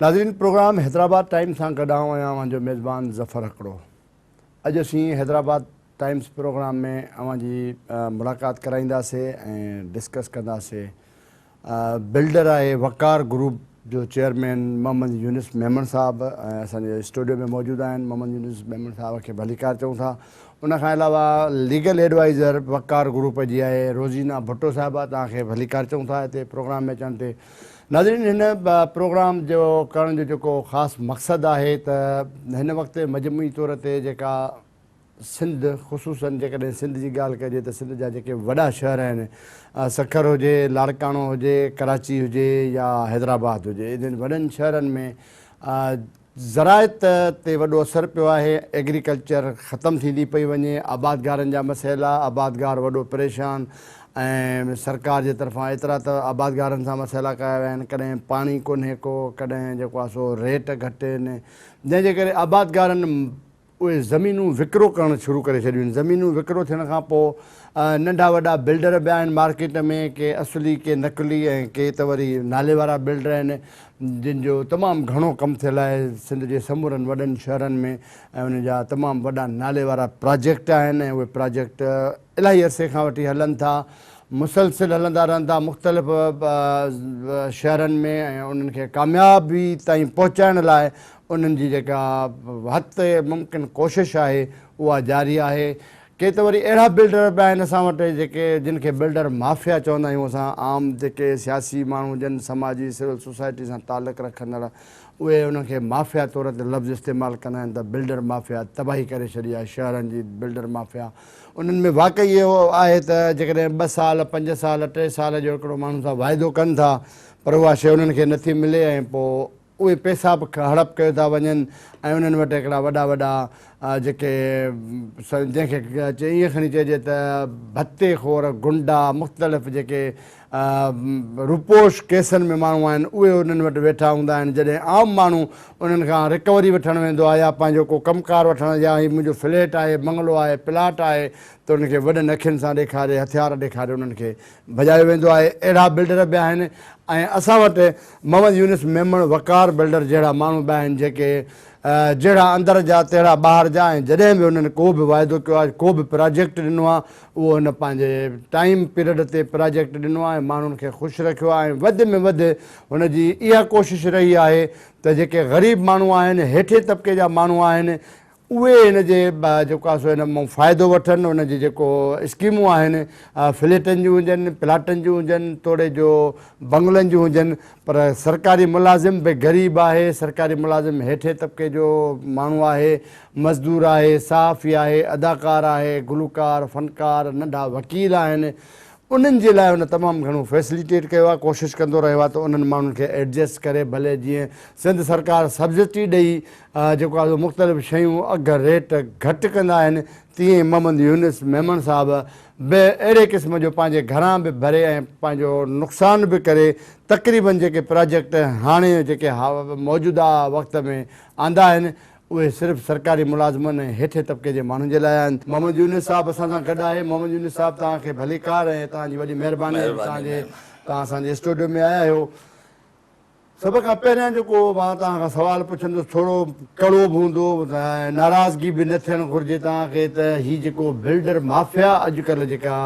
ناظرين programme Hyderabad times سان گڏ آئون آهيان اوهان جو ميزبان ظفر هڪڙو. اڄ اسين حيدرآباد ٽائيمز پروگرام ۾ اوهان جي ملاقات ڪرائينداسي ۽ ڊسڪس ڪنداسي بلڊر آهي وقار گروپ جو چيئرمين محمد يونس ميمڻ صاحب ۽ اسان جي اسٽوڊيو ۾ موجود آهن محمد يونس ميمڻ صاحب کي ڀليڪار چئون ٿا ان کان علاوه ليگل ايڊوائيزر وقار گروپ جي آهي روزينا ڀٽو صاحبه توهان کي ڀليڪار چئون ٿا هتي پروگرام ۾ اچڻ تي ناظرين هن پروگرام جو ڪرڻ جو جيڪو خاص مقصد آهي ته هن وقت مجموعي طور تي جيڪا سنڌ خصوصن جيڪڏهن سنڌ جي ڳالهه ڪجي ته سنڌ جا جيڪي وڏا شهر آهن سکر هجي، لاڙڪاڻو هجي، ڪراچي هجي يا حيدرآباد هجي انهن وڏن شهرن ۾ زراعت تي وڏو اثر پيو آهي، ايگريڪلچر ختم ٿيندي پئي وڃي، آبادگارن جا مسئلا، آبادگار وڏو پريشان ۽ سرڪار جي طرفان ايترا ته آبادگارن سان مسئلا ڪيا ويا آهن ڪڏهن پاڻي ڪونهي ڪو ڪڏهن جيڪو آهي سو ريٽ گهٽ آهن جنهن جي ڪري آبادگارن اهي زمينون وڪرو ڪرڻ شروع ڪري ڇڏيون آهن. زمينون وڪرو ٿيڻ کان پوء ننڍا وڏا بلڊر به آهن مارڪيٽ ۾ ڪي اصلي ڪي نقلي ۽ ڪي ته وري نالي وارا بلڊر آهن جن جو تمام گهڻو ڪم ٿيل آهي سنڌ جي سمورن وڏن شهرن ۾ ۽ انهن جا تمام وڏا نالي وارا پراجيڪٽ آهن ۽ اهي پراجيڪٽ الاهي عرصي کان وٺي هلن ٿا مسلسل هلندا رهن ٿا مختلف شهرن ۾ ۽ انهن کي ڪاميابي تائين پهچائڻ لاء انهن جي جيڪا حد ممڪن ڪوشش آهي اها جاري آهي. ڪي ته وري اهڙا بلڊر به آهن اسان وٽ جيڪي جن کي بلڊر مافيا چوندا آهيون اسان عام جيڪي سياسي ماڻهو هجن سماجي سول سوسائٽي سان تعلق رکندڙ اهي انهن کي مافيا طور تي لفظ استعمال ڪندا آهن ته بلڊر مافيا تباهي ڪري ڇڏي آهي شهرن جي بلڊر مافيا انهن ۾ واقعي اهو آهي ته جيڪڏهن ٻه سال پنج سال ٽي سال جو هڪڙو ماڻهو سان واعدو ڪن ٿا پر اها شيء انهن کي نٿي ملي ۽ پوء اهي پئسا به هڙپ ڪيو ٿا وڃن ۽ انهن وٽ هڪڙا وڏا وڏا جيڪي جنهن کي ائين کڻي چئجي ته ڀتي خور گنڊا مختلف جيڪي روپوش ڪيسن ۾ ماڻهو آهن اهي انهن وٽ ويٺا هوندا آهن جڏهن عام ماڻهو انهن کان رڪوري وٺڻ ويندو آهي يا پنهنجو ڪو ڪم ڪار وٺڻ يا هي منهنجو فليٽ آهي بنگلو آهي پلاٽ آهي ته انهن کي وڏن اکين سان ڏيکاري هٿيار ڏيکاري انهن کي ڀڄايو ويندو آهي اهڙا بلڊر به آهن ۽ اسان وٽ محمد يونس ميمڻ وقار بلڊر جهڙا ماڻهو به آهن جيڪي جهڙا اندر جا تهڙا ٻاهر جا ۽ جڏهن به انهن ڪو به واعدو ڪيو آهي ڪو به پراجيڪٽ ڏنو آهي اهو هن پنهنجي ٽائيم پيريڊ تي پراجيڪٽ ڏنو آهي ۽ ماڻهن کي خوش رکيو آهي ۽ وڌ ۾ وڌ هن جي اها ڪوشش رهي آهي ته جيڪي غريب ماڻهو آهن هيٺين طبقي جا ماڻهو آهن اهي هن جي جيڪو آهي سو هن مان فائدو وٺن ان جي جيڪو اسڪيمون آهن فليٽن جون هجن پلاٽن جون هجن توڙي جو بنگلن جون هجن پر سرڪاري ملازم به غريب آهي سرڪاري ملازم هيٺين طبقي جو ماڻهو آهي مزدور آهي صحافي آهي اداڪار آهي گلوڪار فنڪار ننڍا وڪيل آهن انهن جي لاء هن تمام گهڻو فيسليٽيٽ ڪيو آهي ڪوشش ڪندو رهيو آهي ته انهن ماڻهن کي ايڊجسٽ ڪري ڀلي جيئن سنڌ سرڪار سبسڊي ڏئي جيڪو آهي سو مختلف شيون اگهه ريٽ گهٽ ڪندا آهن تيئن ئي محمد يونس ميمڻ صاحب به اهڙي قسم جو پنهنجي گهران به ڀري ۽ پنهنجو نقصان به ڪري تقريبن جيڪي پراجيڪٽ هاڻي جيڪي موجوده وقت ۾ آندا آهن اهي صرف سرڪاري ملازمن ۽ هيٺين طبقي جي ماڻهن جي لاء آهن. محمد يونس صاحب اسان سان گڏ آهي محمد يونس صاحب توهان کي ڀليڪار ۽ توهان جي وڏي مهرباني توهان جي توهان اسان جي اسٽوڊيو ۾ آيا آهيو. سڀ کان پهريان جيڪو مان توهان کان سوال پڇندس ٿورو ڪڙو به هوندو ۽ ناراضگي به نه ٿيڻ گهرجي توهان کي ته هي جيڪو بلڊر مافيا اڄڪلهه جيڪا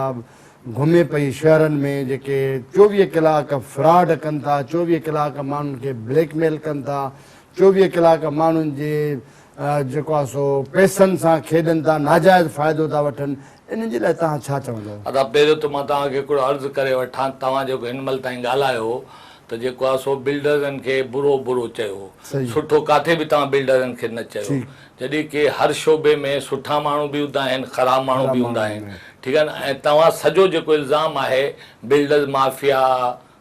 گهمي پئي شهرن ۾ جيڪي 24 ڪلاڪ فراڊ ڪن ٿا 24 ڪلاڪ ماڻهن کي بليڪ ميل ڪن ٿا 24 ڪلاڪ ماڻهن جي جيڪو آهي سو پئسن سان کيڏن ٿا ناجائز فائدو ٿا وٺن انهن جي لاء توهان ڇا چوندؤ؟ ادا پهريون ته مان توهان کي هڪڙو عرض ڪري وٺان توهان جيڪو هن مهل تائين ڳالهايو ته جيڪو آهي سو بلڊرن کي برو برو چيو سٺو ڪاٿي به توهان بلڊرن کي نه چيو جڏهن ڪي هر شعبي ۾ سٺا ماڻهو به هوندا آهن خراب ماڻهو به هوندا آهن ٺيڪ آهي نه ۽ توهان سڄو جيڪو الزام آهي بلڊرز مافيا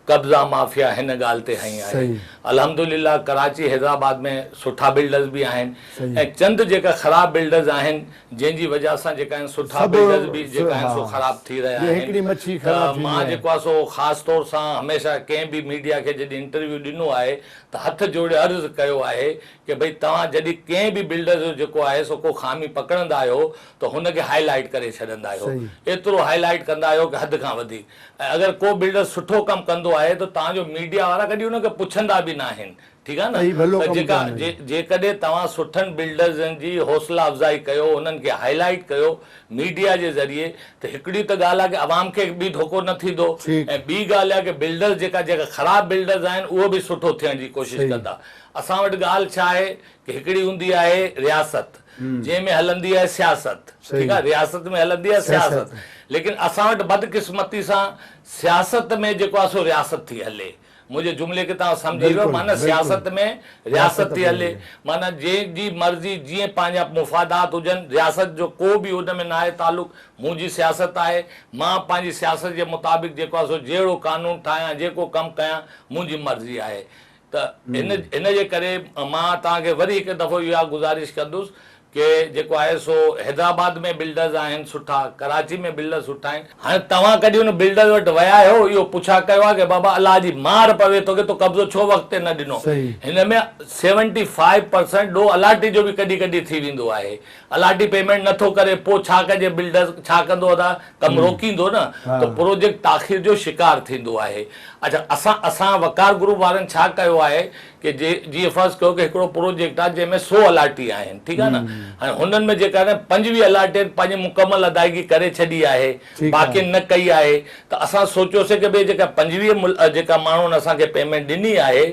قبضا مافيا هن ڳالهه تي هنئي آهي. الحمدلله ڪراچي حيدرآباد ۾ سٺا بلڊرز به آهن ۽ چند جيڪا خراب بلڊرز آهن جنهن جي وجه سان جيڪا آهن سٺا بلڊرز به جيڪا آهن سو خراب ٿي رهيا آهن ته مان جيڪو آهي سو خاص طور سان هميشه ڪنهن به ميڊيا کي جڏهن انٽرويو ڏنو آهي ته هٿ جوڙي عرض ڪيو آهي ڪي ڀئي توهان جڏهن ڪنهن به بلڊر جو جيڪو آهي سو ڪو خامي پڪڙندا آهيو ته هن کي هائي لائيٽ ڪري ڇڏندا آهيو ايترو هائي لائيٽ ڪندا آهيو ڪي حد کان وڌيڪ ۽ اگر ڪو بلڊر سٺو ڪم ڪندو آهي ته توهان جو ميڊيا وارا ڪڏهن ان کي پڇندا به ناهن. ٺيڪ آهي نه ته جيڪا جيڪڏهن توهان سٺن بلڊرزن جي حوصلا افزائي ڪيو انهن کي هائي لائيٽ ڪيو ميڊيا جي ذريعي ته هڪڙي ته ڳالهه آهي ڪي عوام کي به ڌوڪو نه ٿيندو ۽ ٻي ڳالهه اها ڪي بلڊرز جيڪا جيڪا خراب بلڊرز آهن اهو به سٺو ٿيڻ جي ڪوشش ڪندا. اسان وٽ ڳالهه ڇا آهي ڪي هڪڙي هوندي آهي رياست جنهن ۾ هلندي آهي سياست ٺيڪ آهي رياست ۾ هلندي آهي سياست ليڪن اسان وٽ بدقسمتي سان سياست ۾ جيڪو آهي سو رياست ٿي هلي. منهنجي جملي کي توهان سمجهي ويو معنيٰ سياست ۾ رياست ٿي هلي معنيٰ جنهن جي مرضي جيئن پنهنجا مفادات هجن رياست جو ڪو به ان ۾ ناهي تعلق منهنجي سياست آهي مان پنهنجي سياست جي مطابق جيڪو آهي سو جهڙو قانون ٺاهيان جيڪو ڪم ڪيان منهنجي مرضي آهي ته ان ان جي ڪري مان توهان کي وري هڪ دفعو اها گذارش ڪندس ڪي جيڪو آهي سو حيدرآباد ۾ بلڊرز آهن سٺا، ڪراچي ۾ بلڊرز سٺا آهن. هاڻي توهان ڪڏهن ان بلڊر وٽ ويا آهيو اهو پڇا ڪيو آهي ڪي بابا الله جي مار پوي توکي تو قبضو ڇو وقت تي نه ڏنو. هن ۾ سيونٽي فائيو پرسنٽ ڏوهه الاٽي جو به ڪڏهن ڪڏهن ٿي ويندو آهي. الاٽي پيمينٽ نه ٿو ڪري پوء ڇا ڪجي بلڊر ڇا ڪندو ادا ڪم روڪيندو نه ته پروجيڪٽ تاخير جو شڪار ٿيندو آهي. اڇا اسان اسان وقار گروپ وارن ڇا ڪيو آهي ڪي جي جيئن فرض ڪيو ڪي هڪڙو پروجيڪٽ آهي جنهن ۾ سو الاٽي آهن ٺيڪ آهي نه هاڻي هنن ۾ جيڪا نه 25 الاٽين پنهنجي مڪمل ادائگي ڪري ڇڏي آهي باقين نه ڪئي آهي ته اسان سوچيوسي ڪي ڀئي جيڪا 25 جيڪا ماڻهن اسان کي پيمينٽ ڏني آهي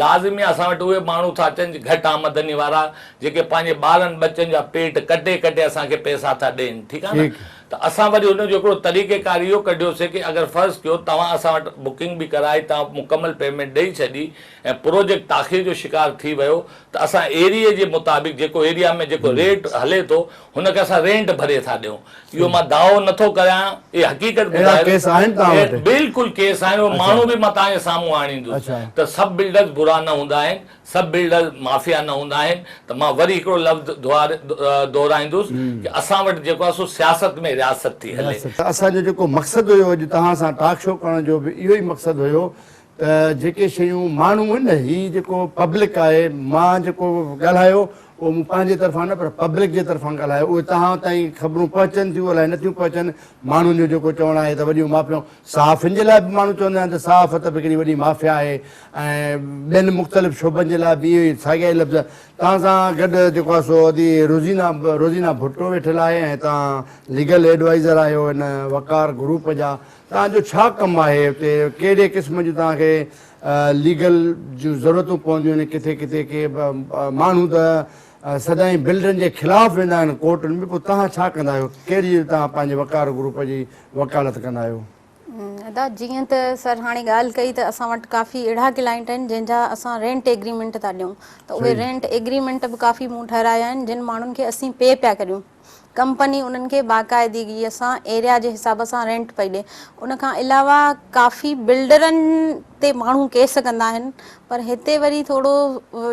لازمي اسان وٽ اهي ماڻهو ٿا اچن گهٽ آمدني وارا جيڪي پنهنجي ٻارن ٻچن جا پيٽ ڪٽي ڪٽي اسان کي پئسا ٿا ڏين ٺيڪ آهي نه ته اسان وري ان جو هڪڙو طريقي ڪار اهو ڪڍيوسي ڪي اگر فرض ڪيو توهان اسان وٽ بڪنگ به ڪرائي توهان مڪمل پيمينٽ ڏئي ڇڏي ۽ پروجيڪٽ تاخير جو شڪار ٿي ويو ته اسان ايريي جي مطابق جيڪو ايريا ۾ جيڪو ريٽ هلي ٿو هن کي اسان رينٽ ڀري ٿا ڏيون اهو مان دعوو نه ٿو ڪريان اهي حقيقت اهڙا ڪيس آهن توهان وٽ؟ بلڪل ڪيس آهن اهي ماڻهو به مان توهان جي سامهون آڻيندس ته سڀ بلڊرز برا نه هوندا آهن سڀ بلڊر مافيا نه هوندا آهن ته مان وري هڪڙو لفظ دهرائيندس ڪي اسان وٽ جيڪو آهي سو سياست ۾ رياست ٿي هلي. اسان جو جيڪو مقصد هيو اڄ توهان سان ٽاڪ شو ڪرڻ جو به اهو ئي مقصد هيو ته جيڪي شيون ماڻهو آهن نه هي جيڪو پبلڪ آهي مان جيڪو ڳالهايو اهو مون پنهنجي طرفان نه پر پبلڪ جي طرفان ڳالهايو اهي توهان تائين خبرون پهچن ٿيون الائي نٿيون پهچن ماڻهن جو جيڪو چوڻ آهي ته وڏيون مافيائون صحافين جي لاء به ماڻهو چوندا آهن ته صحافت به هڪڙي وڏي مافيا آهي ۽ ٻين مختلف شعبن جي لاء به اهي ساڳيا ئي لفظ توهان سان گڏ جيڪو آهي سو ادي روزينا روزينا ڀٽو ويٺل آهي ۽ توهان ليگل ايڊوائيزر آهيو هن وقار گروپ جا توهان جو ڇا ڪم آهي اتي ڪهڙي قسم جون توهان کي ليگل جون ضرورتون پونديون آهن ڪٿي ڪٿي ڪي ماڻهو ته سدائين بلڊرن جي خلاف ويندا آهن ڪورٽن ۾ پوء توهان ڇا ڪندا آهيو ڪهڙي توهان پنهنجي وقار گروپ جي وڪالت ڪندا آهيو. ادا جيئن ته سر هاڻي ڳالهه ڪئي ته اسان وٽ ڪافي اهڙا ڪلائنٽ آهن جنهن جا اسان رينٽ ايگريمينٽ ٿا ڏيون ته اهي رينٽ ايگريمينٽ به ڪافي مون ٺهرايا آهن جن ماڻهن کي اسين پي پيا ڪريون ڪمپني انهن کي باقاعدگي سان ايريا جي حساب سان رينٽ پئي ڏي ان کان علاوه ڪافي بلڊرن تي ماڻهو ڪيس ڪندا آهن پر هتي وري ٿورو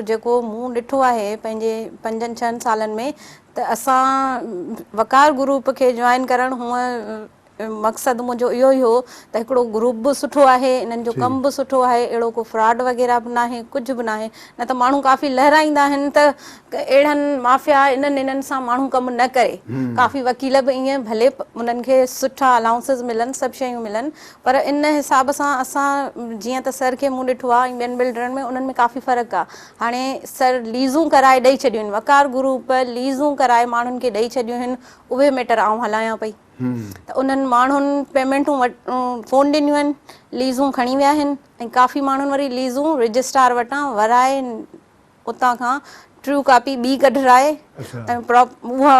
جيڪو مون ڏٺو آهي پنهنجي پنجن ڇهن سالن ۾ ته اسان وقار گروپ کي جوائن ڪرڻ هونء مقصد منهنجو اهو ئي هو ته هڪڙو گروپ به سٺو آهي انهن جو ڪم به سٺو آهي اهڙو ڪو فراڊ وغيره به ناهي ڪجهه به ناهي نه ته ماڻهو ڪافي لهرائيندا آهن ته اهڙن مافيا انهن انهن سان ماڻهو ڪم نه ڪري ڪافي وڪيل به ائين ڀلي انهن کي سٺا الائونسز ملن سڀ شيون ملن پر ان حساب سان اسان جيئن ته سر کي مون ڏٺو آهي ۽ ٻين بلڊرن ۾ انهن ۾ ڪافي فرق آهي هاڻي سر ليزون ڪرائي ڏئي ڇڏيون آهن وقار گروپ ليزون ڪرائي ماڻهن کي ڏئي ڇڏيون آهن اهي ميٽر آئون هلايان پئي ته انهن ماڻهن پيمينٽون ڪون ڏنيون آهن ليزون کڻي ويا آهن ۽ ڪافي ماڻهن وري ليزون رجسٽرار وٽان ورائي اتان کان ٽرو ڪاپي ٻي ڪڍرائي ۽ اها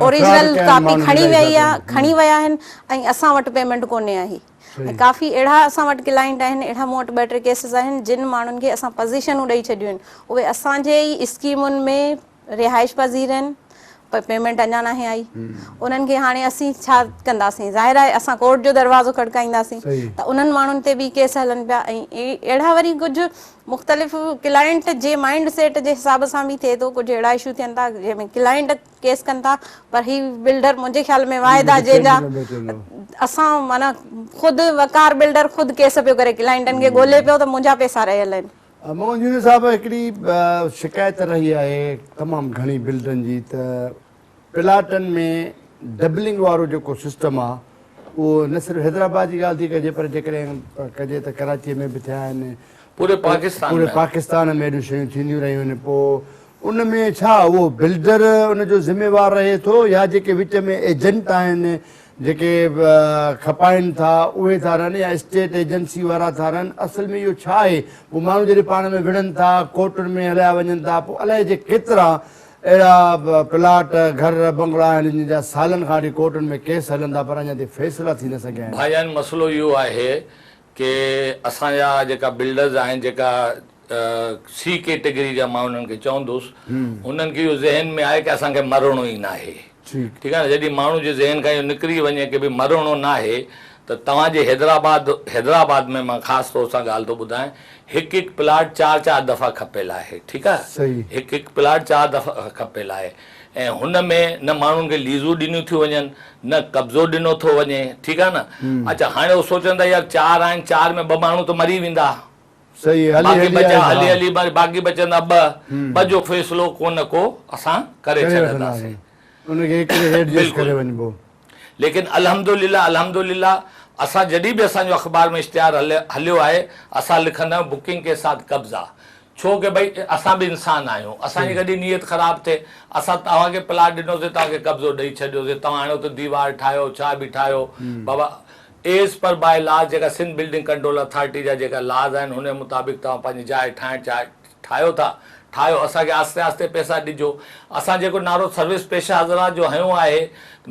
اوريجنل ڪاپي کڻي وئي آهي کڻي ويا آهن ۽ اسان وٽ پيمينٽ ڪونهي آئي ۽ ڪافي اهڙا اسان وٽ ڪلائنٽ آهن اهڙا مون وٽ ٻه ٽي ڪيسز آهن جن ماڻهن کي اسان پزيشنون ڏئي ڇڏيون آهن اهي اسان جي ئي اسڪيمن ۾ رهائش پذير آهن پر پيمينٽ اڃا ناهي آئي انهن کي هاڻي اسين ڇا ڪنداسين ظاهر آهي اسان ڪورٽ جو دروازو کڙڪائينداسين ته انهن ماڻهن تي به ڪيس هلن پيا ۽ اهڙا وري ڪجهه مختلف ڪلائنٽ جي مائنڊ سيٽ جي حساب سان به ٿئي ٿو ڪجهه اهڙا اشو ٿين ٿا جنهن ۾ ڪلائنٽ ڪيس ڪن ٿا پر هي بلڊر منهنجي خيال ۾ واحد آهي جنهن جا اسان معنيٰ خود وقار بلڊر خود ڪيس پيو ڪري ڪلائنٽن کي ڳولي پيو ته منهنجا پيسا رهيل آهن. محمد يونس صاحب هڪڙي شڪايت رهي آهي تمام گهڻي بلڊرن جي ته پلاٽن ۾ ڊبلنگ وارو جيڪو سسٽم آ اهو نه صرف حيدرآباد جي ڳالهه ٿي ڪجي پر جيڪڏهن ڪجي ته ڪراچي ۾ به ٿيا آهن پوري پاڪستان پوري پاڪستان ۾ اهڙيون شيون ٿينديون رهيون آهن پوء ان ۾ ڇا اهو بلڊر ان جو ذميوار رهي ٿو يا جيڪي وچ ۾ ايجنٽ آهن جيڪي کپائن ٿا اهي ٿا رهن يا اسٽيٽ ايجنسي وارا ٿا رهن اصل ۾ اهو ڇا آهي پوء ماڻهو جڏهن پاڻ ۾ وڙهن ٿا ڪورٽن ۾ هليا وڃن ٿا پوء الائي جي ڪيترا اهڙا پلاٽ گهر بنگلا آهن جن جا سالن کان وٺي ڪورٽن ۾ ڪيس هلن ٿا پر اڃا تائين فيصلا ٿي نه سگهيا آهن. ڀائيجان مسئلو اهو آهي ڪي اسان جا جيڪا بلڊرز آهن جيڪا سي ڪيٽيگري جا مان انهن کي چوندس انهن کي اهو ذهن ۾ آهي ڪي اسان کي مرڻو ئي ناهي ٺيڪ آهي نه جڏهن ماڻهو جي ذهن کان اهو نڪري وڃي ڪي ڀئي مرڻو ناهي ته توهان جي حيدرآباد حيدرآباد ۾ مان خاص طور سان ڳالهه ٿو ٻڌايان هڪ هڪ پلاٽ چار چار دفعا کپيل آهي ٺيڪ آهي هڪ هڪ پلاٽ چار دفعا کپيل آهي ۽ هن ۾ نه ماڻهن کي ليزون ڏنيون ٿيون وڃن نه قبضو ڏنو ٿو وڃي ٺيڪ آهي نه اڇا هاڻي هو سوچن ٿا يار چار آهن چار ۾ ٻه ماڻهو ته مري ويندا صحيح هلي باقي هلي بچا آهي هلي ها هلي مري باقي بچندا ٻه ٻه جو فيصلو ڪو نه ڪو اسان ڪري ڪري ڇڏنداسين وٺنداسين ان کي هڪڙي ايڊجسٽ بلڪل ڪري وڃبو. ليڪن الحمدلله الحمدلله اسان جڏهن به اسان جو اخبار ۾ اشتهار هليو آهي اسان لکندا آهيون بڪنگ ڪي ساٿ قبضا ڇو ڪي ڀئي اسان به انسان آهيون اسان جي ڪڏهن نيت خراب ٿئي اسان توهان کي پلاٽ ڏنوسي توهان کي قبضو ڏئي ڇڏيوسي توهان هاڻي اتي ديوار ٺاهيو ڇا به ٺاهيو بابا ايز پر باء لاز جيڪا سنڌ بلڊنگ ڪنٽرول اٿارٽي جا جيڪا لاز آهن ان مطابق توهان پنهنجي جاء ٺاهڻ چاهي ٺاهيو ٿا ٺاهيو اسان کي آهستي آهستي پئسا ڏجو اسان جيڪو نعرو سروس پيشه حضرات جو هنيو آهي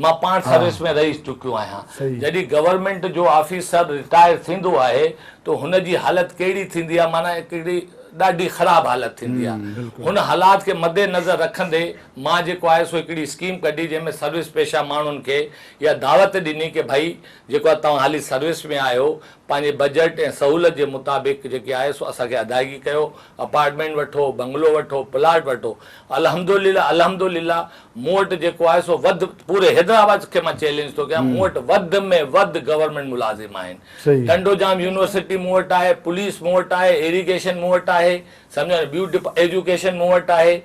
مان پاڻ سروس ۾ رهي چڪيو آهيان جڏهن گورنمينٽ جو آفيسر رٽائر ٿيندو آهي ته هن جي حالت ڪهڙي ٿيندي آهي معنيٰ هڪڙي ڏاڍي خراب حالت ٿيندي آهي هن حالات کي مد نظر رکندي مان جيڪو آهي سو هڪڙي اسڪيم ڪڍي جنهن ۾ سروس پيشه ماڻهن کي اها دعوت ڏني ڪي ڀائي جيڪو آهي توهان حالي سروس ۾ آهيو پنهنجي بجيٽ ۽ سهولت جي مطابق جيڪي آهي سو اسان کي ادائگي ڪيو اپارٽمينٽ وٺو بنگلو وٺو پلاٽ وٺو الحمدلله الحمدلله مون وٽ جيڪو آهي سو وڌ پوري حيدرآباد کي مان چئلينج ٿو ڪيان مون وٽ وڌ ۾ وڌ گورنمينٽ ملازم آهن ٽنڊو ڄام يونيورسٽي مون وٽ آهي پوليس مون وٽ آهي ايريگيشن مون وٽ آهي سمجهو نه ٻيون ايجوڪيشن مون وٽ آهي